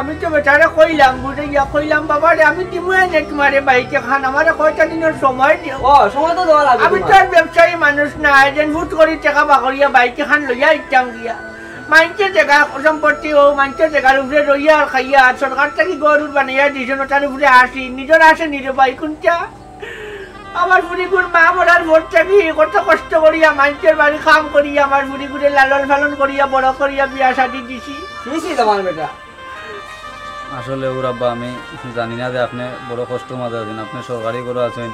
আমি তো বেটারে কইলাম, বুঝাইয়া কইলাম, "বাবারে, আমি দিমু এনে তুমারে বাইক এখান, আমারে কয়টা দিনর সময় দেও।" ও, সময় তো দেওয়া লাগবো আমি তো তুমার। আর ব্যবসায়ী মানুষ না, এজেন্ট ফুট করি টেকা বাকরিয়া বাইক এখান লইয়া আইতাম গিয়া। মাইনষে জাগা সম্পত্তি অউ, মাইনষে জাগার উপরে রইয়া আর খাইয়া, আর সরকার থাকি ঘর উর বানাইয়া দিছইন, অটার উপরে আসি, নিজর আসে নিজে ভাই কুনটা? আমার ফুড়িগুর মা মরার পর থাকি কত কষ্ট করিয়া, মাইনষর বাড়ি কাম করিয়া, আমার ফুড়িগুরে লালন পালন করিয়া, বড় করিয়া, বিয়া শাদি দিছি। কি ছিল আমার বেটা? আসলে হউর আব্বা, আমি জানি না যে আপনে বড় কষ্টর মাঝে আছইন, আপনে সরকারি ঘরো আছইন,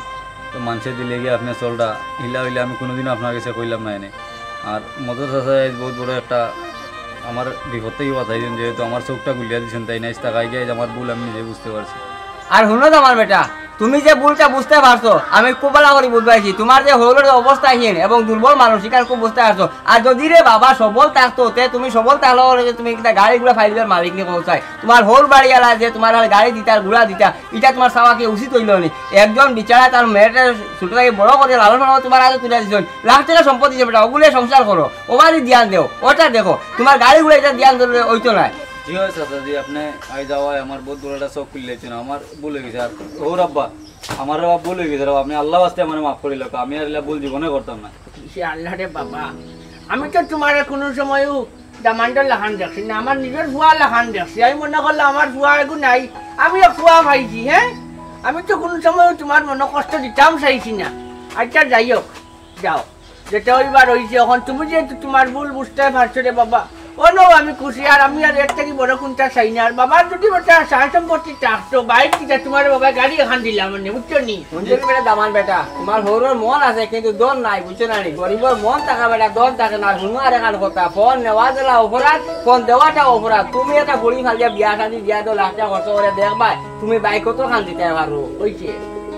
তো মাইনষে দিলে গিয়া আপনে চলরা, ইলা অইলে আমি কুনুদিনও আপনার গেছে কইলাম না এনে। আর মদন চাচায় আইজ বউত বড় একটা আমার বিপদ থাকি বাঁচাই দিছইন, যেহেতু আমার চউখটা খুলিয়া দিছইন, তাইন আইজ তাকাই গিয়া আইজ আমার ভুল আমি নিজে বুঝতে পারছি। আর হুনো তো আমার বেটা, তুমি যে ভুলটা বুঝতে পারছো, আমি খুব ভালা করি বুঝবাইছি। তুমার যে হউরর অবস্থা হীন এবং দুর্বল মানুষ, ইখান খুব বুঝতে পারছো। আর যদি রে বাবা সবল থাকতো, তে তুমি সবল থাকলে ওরে যে তুমি একটা গাড়ি ঘোড়া ফাইলিবার মালিক নি কও চাই। তুমার হউর বাড়িআলা যে তুমার আর গাড়ি দিতা আর ঘোড়া দিতা, ইটা তুমার চাওয়া কি উচিত অইলো নি? একজন বেচারা তার মেয়েরে ছোট থাকি বড় করি লালন পালন করি তুমার আতো তুলিয়া দিছইন, লাখ টেকা সম্পদ দিছে বেটা, ওগুলো সংসার করো, ওবারে ধ্যান দেও, ওটা দেখো, তুমার গাড়ি ঘোড়া ইটা ধ্যান দিলে অইতো নায়। জি অয় চাচা, জি, আপনে আইজ আওয়ায় আমার বউত বড় একটা চউখ খুলিলাইছইন, আমার ভুল অই গেছে। আর হউর আব্বা, আমার আবার ভুল অই গেছে রে, আপনে আল্লার ওয়াস্তে আমারে মাফ করিলাউক্কা, আমি আর ইলা ভুল জীবনে করতাম না। ইশে আল্লা রে বাবা, আমি তো তুমারে কুনু সময়ও দামান্দর লাখান দেখছি না, আমার নিজর ফুয়ার লাখান দেখছি। আমি মনে করলাম আমার ফুয়া এগু নাই, আমি এক ফুয়া পাইছি, হ্যাঁ? আমি তো কুনু সময়ও তুমার মনো কষ্ট দিতাম চাইছি না। আচ্ছা, যাই হোক, যাও, যেটা অইবার অইছে। অখন তুমি যেহেতু তুমার ভুল বুঝতে পারছো রে বাবা, অনো আমি খুশি, আর আমি আর এর থাকি বড় কুনটা চাই না। আর বাবার যদি বেটা সয় সম্পত্তি থাকতো, বাইক কিতা তুমার বাবায় গাড়ি এখান দিলা অনে, বুঝছো নি? হুনছো নি বেটা, দামান বেটা, তুমার হউরর মন আছে কিন্তু ধন নাই, বুঝছো না নি? গরিবর মন থাকে বেটা, ধন থাকে না। আর হুনো আরেকখান কথা, ফোন নেওয়া যেলা অপরাধ, ফোন দেওয়াটা অপরাধ। তুমি একটা ফুড়ি ফালিয়া বিয়া শাদি দিয়া দেও, লাখ টেকা খরচ করি দেখবায়, তুমি বাইক কতখান দিতায় পারো। অইছে,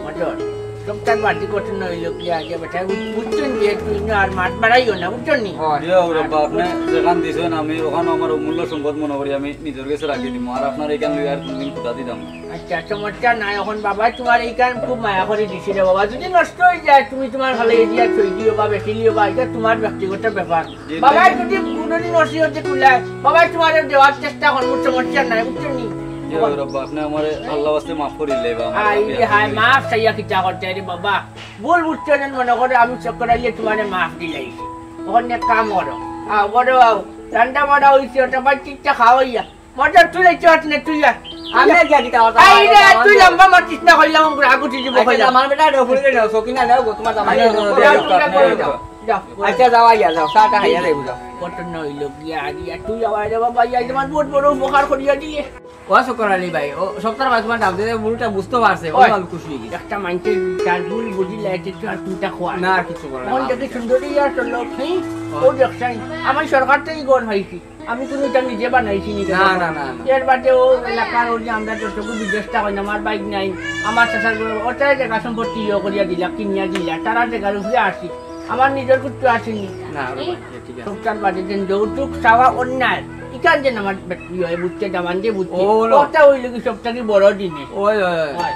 মদন, সবতার বাড়তি ঘটনা অইলো কি আগে বেটা, বুঝছইন যে তুই না আর মাত বাড়াইও না, বুঝছইন নি? জি অয় রে আব্বা, আপনে যেখান দিছইন আমি অখানো আমার অমূল্য সম্পদ মনো করি আমি নিজর গেছে রাখি দিমু, আর আপনার ইখান লইয়া আর কুনুদিন খুঁটা দিতাম না। আচ্ছা, সমস্যা নাই, অখন বাবায় তুমার ইখান খুব মায়া করি দিছে রে বাবা, যদি নষ্ট অই যায় তুমি তুমার খালি এদিয়া থই দিও বা বেচি লিও বা, ইটা তুমার ব্যক্তিগত ব্যাপার। জি, বাবায় জি। যদি কুনুদিন নসিহতে কুলায়, বাবায় তুমারে দেওয়ার চেষ্টা করমু, সমস্যা নাই, বুঝছো নি? জি, অয় রে আব্বা, আপনে আমারে আল্লার ওয়াস্তে মাফ করি দিলাইবা, আমার আই রে হায়, মাফ চাইয়া কিতা করতায় রে বাবা? ভুল বুঝছো যেন মনো করো, আমি চক্কর আইলে তুমারে মাফ দিলাইছি। অখন এক কাম করো, আও, বড় আও, রান্দা বাড়া অইছে, ওটা বাচ্চিটা খাওয়াইয়া। মজা তুই এই চট নে, তুই যা। আমি আর গিয়া কিতা করতাম? আই রে, তুই লম্বা মাতিস না, কইলাম, আমি আগুটি দিব, আচ্ছা, কইলাম। আমার বেটা, এটা ফুড়ি রে, সকিনা নেও গো, তুমার জামাই আরে, নেও গো। আরে, যাও, আরে, তোমরা আরে, করে আরে, যাও। যাও। আচ্ছা, যাও, আইয়া যাও, চাটা খাইয়া যাইবো, যাও। কত নইল গিয়া, আর ইয়া, তুই আবার রে বাবা, ইয়া, তোমার বহুত বড় উপকার করিয়া দিলে। ও শুকর আলী ভাই, ও সপ্তাহ ভাই তোমার ডাক দিতে ভুলটা বুঝতে পারছে, ও ওই, আমি খুশি হয়ে গেছি। একটা মাইন্ডে তার ভুল বুঝিলে, এটা তো আর চিন্তা খোয়া না, আর কিছু করার না। মন দেখে সুন্দরী আর চলো, হ্যাঁ? ও। ও দেখছেন, আমি সরকার থেকে গড় হয়েছি। আমি কুনু ইটা নিজে বানাইছি নি? না, না, না, না। এর বাদে ও এলাকার ওই যে আমরা যতটুকু বিদেশ থাকি না, আমার বাইক নাই, আমার চাচার ঘরে, ওটাই জাগা সম্পত্তি ইয়ে করিয়া দিলা, কিনিয়া দিলা, তারা জাগার উপরে আসি, আমার নিজর কুত্তু আসেনি। না, ওরে ভাই, ঠিক আছে। সবটার বাদে যেন যৌতুক চাওয়া অন্যায়, ইখান যেন আমার বেটি হয় বুঝতে, দামান যে বুঝতে, ও, ওটা হইল কি সব থাকি বড় জিনিস। ওই, ওই, ওই। হয়।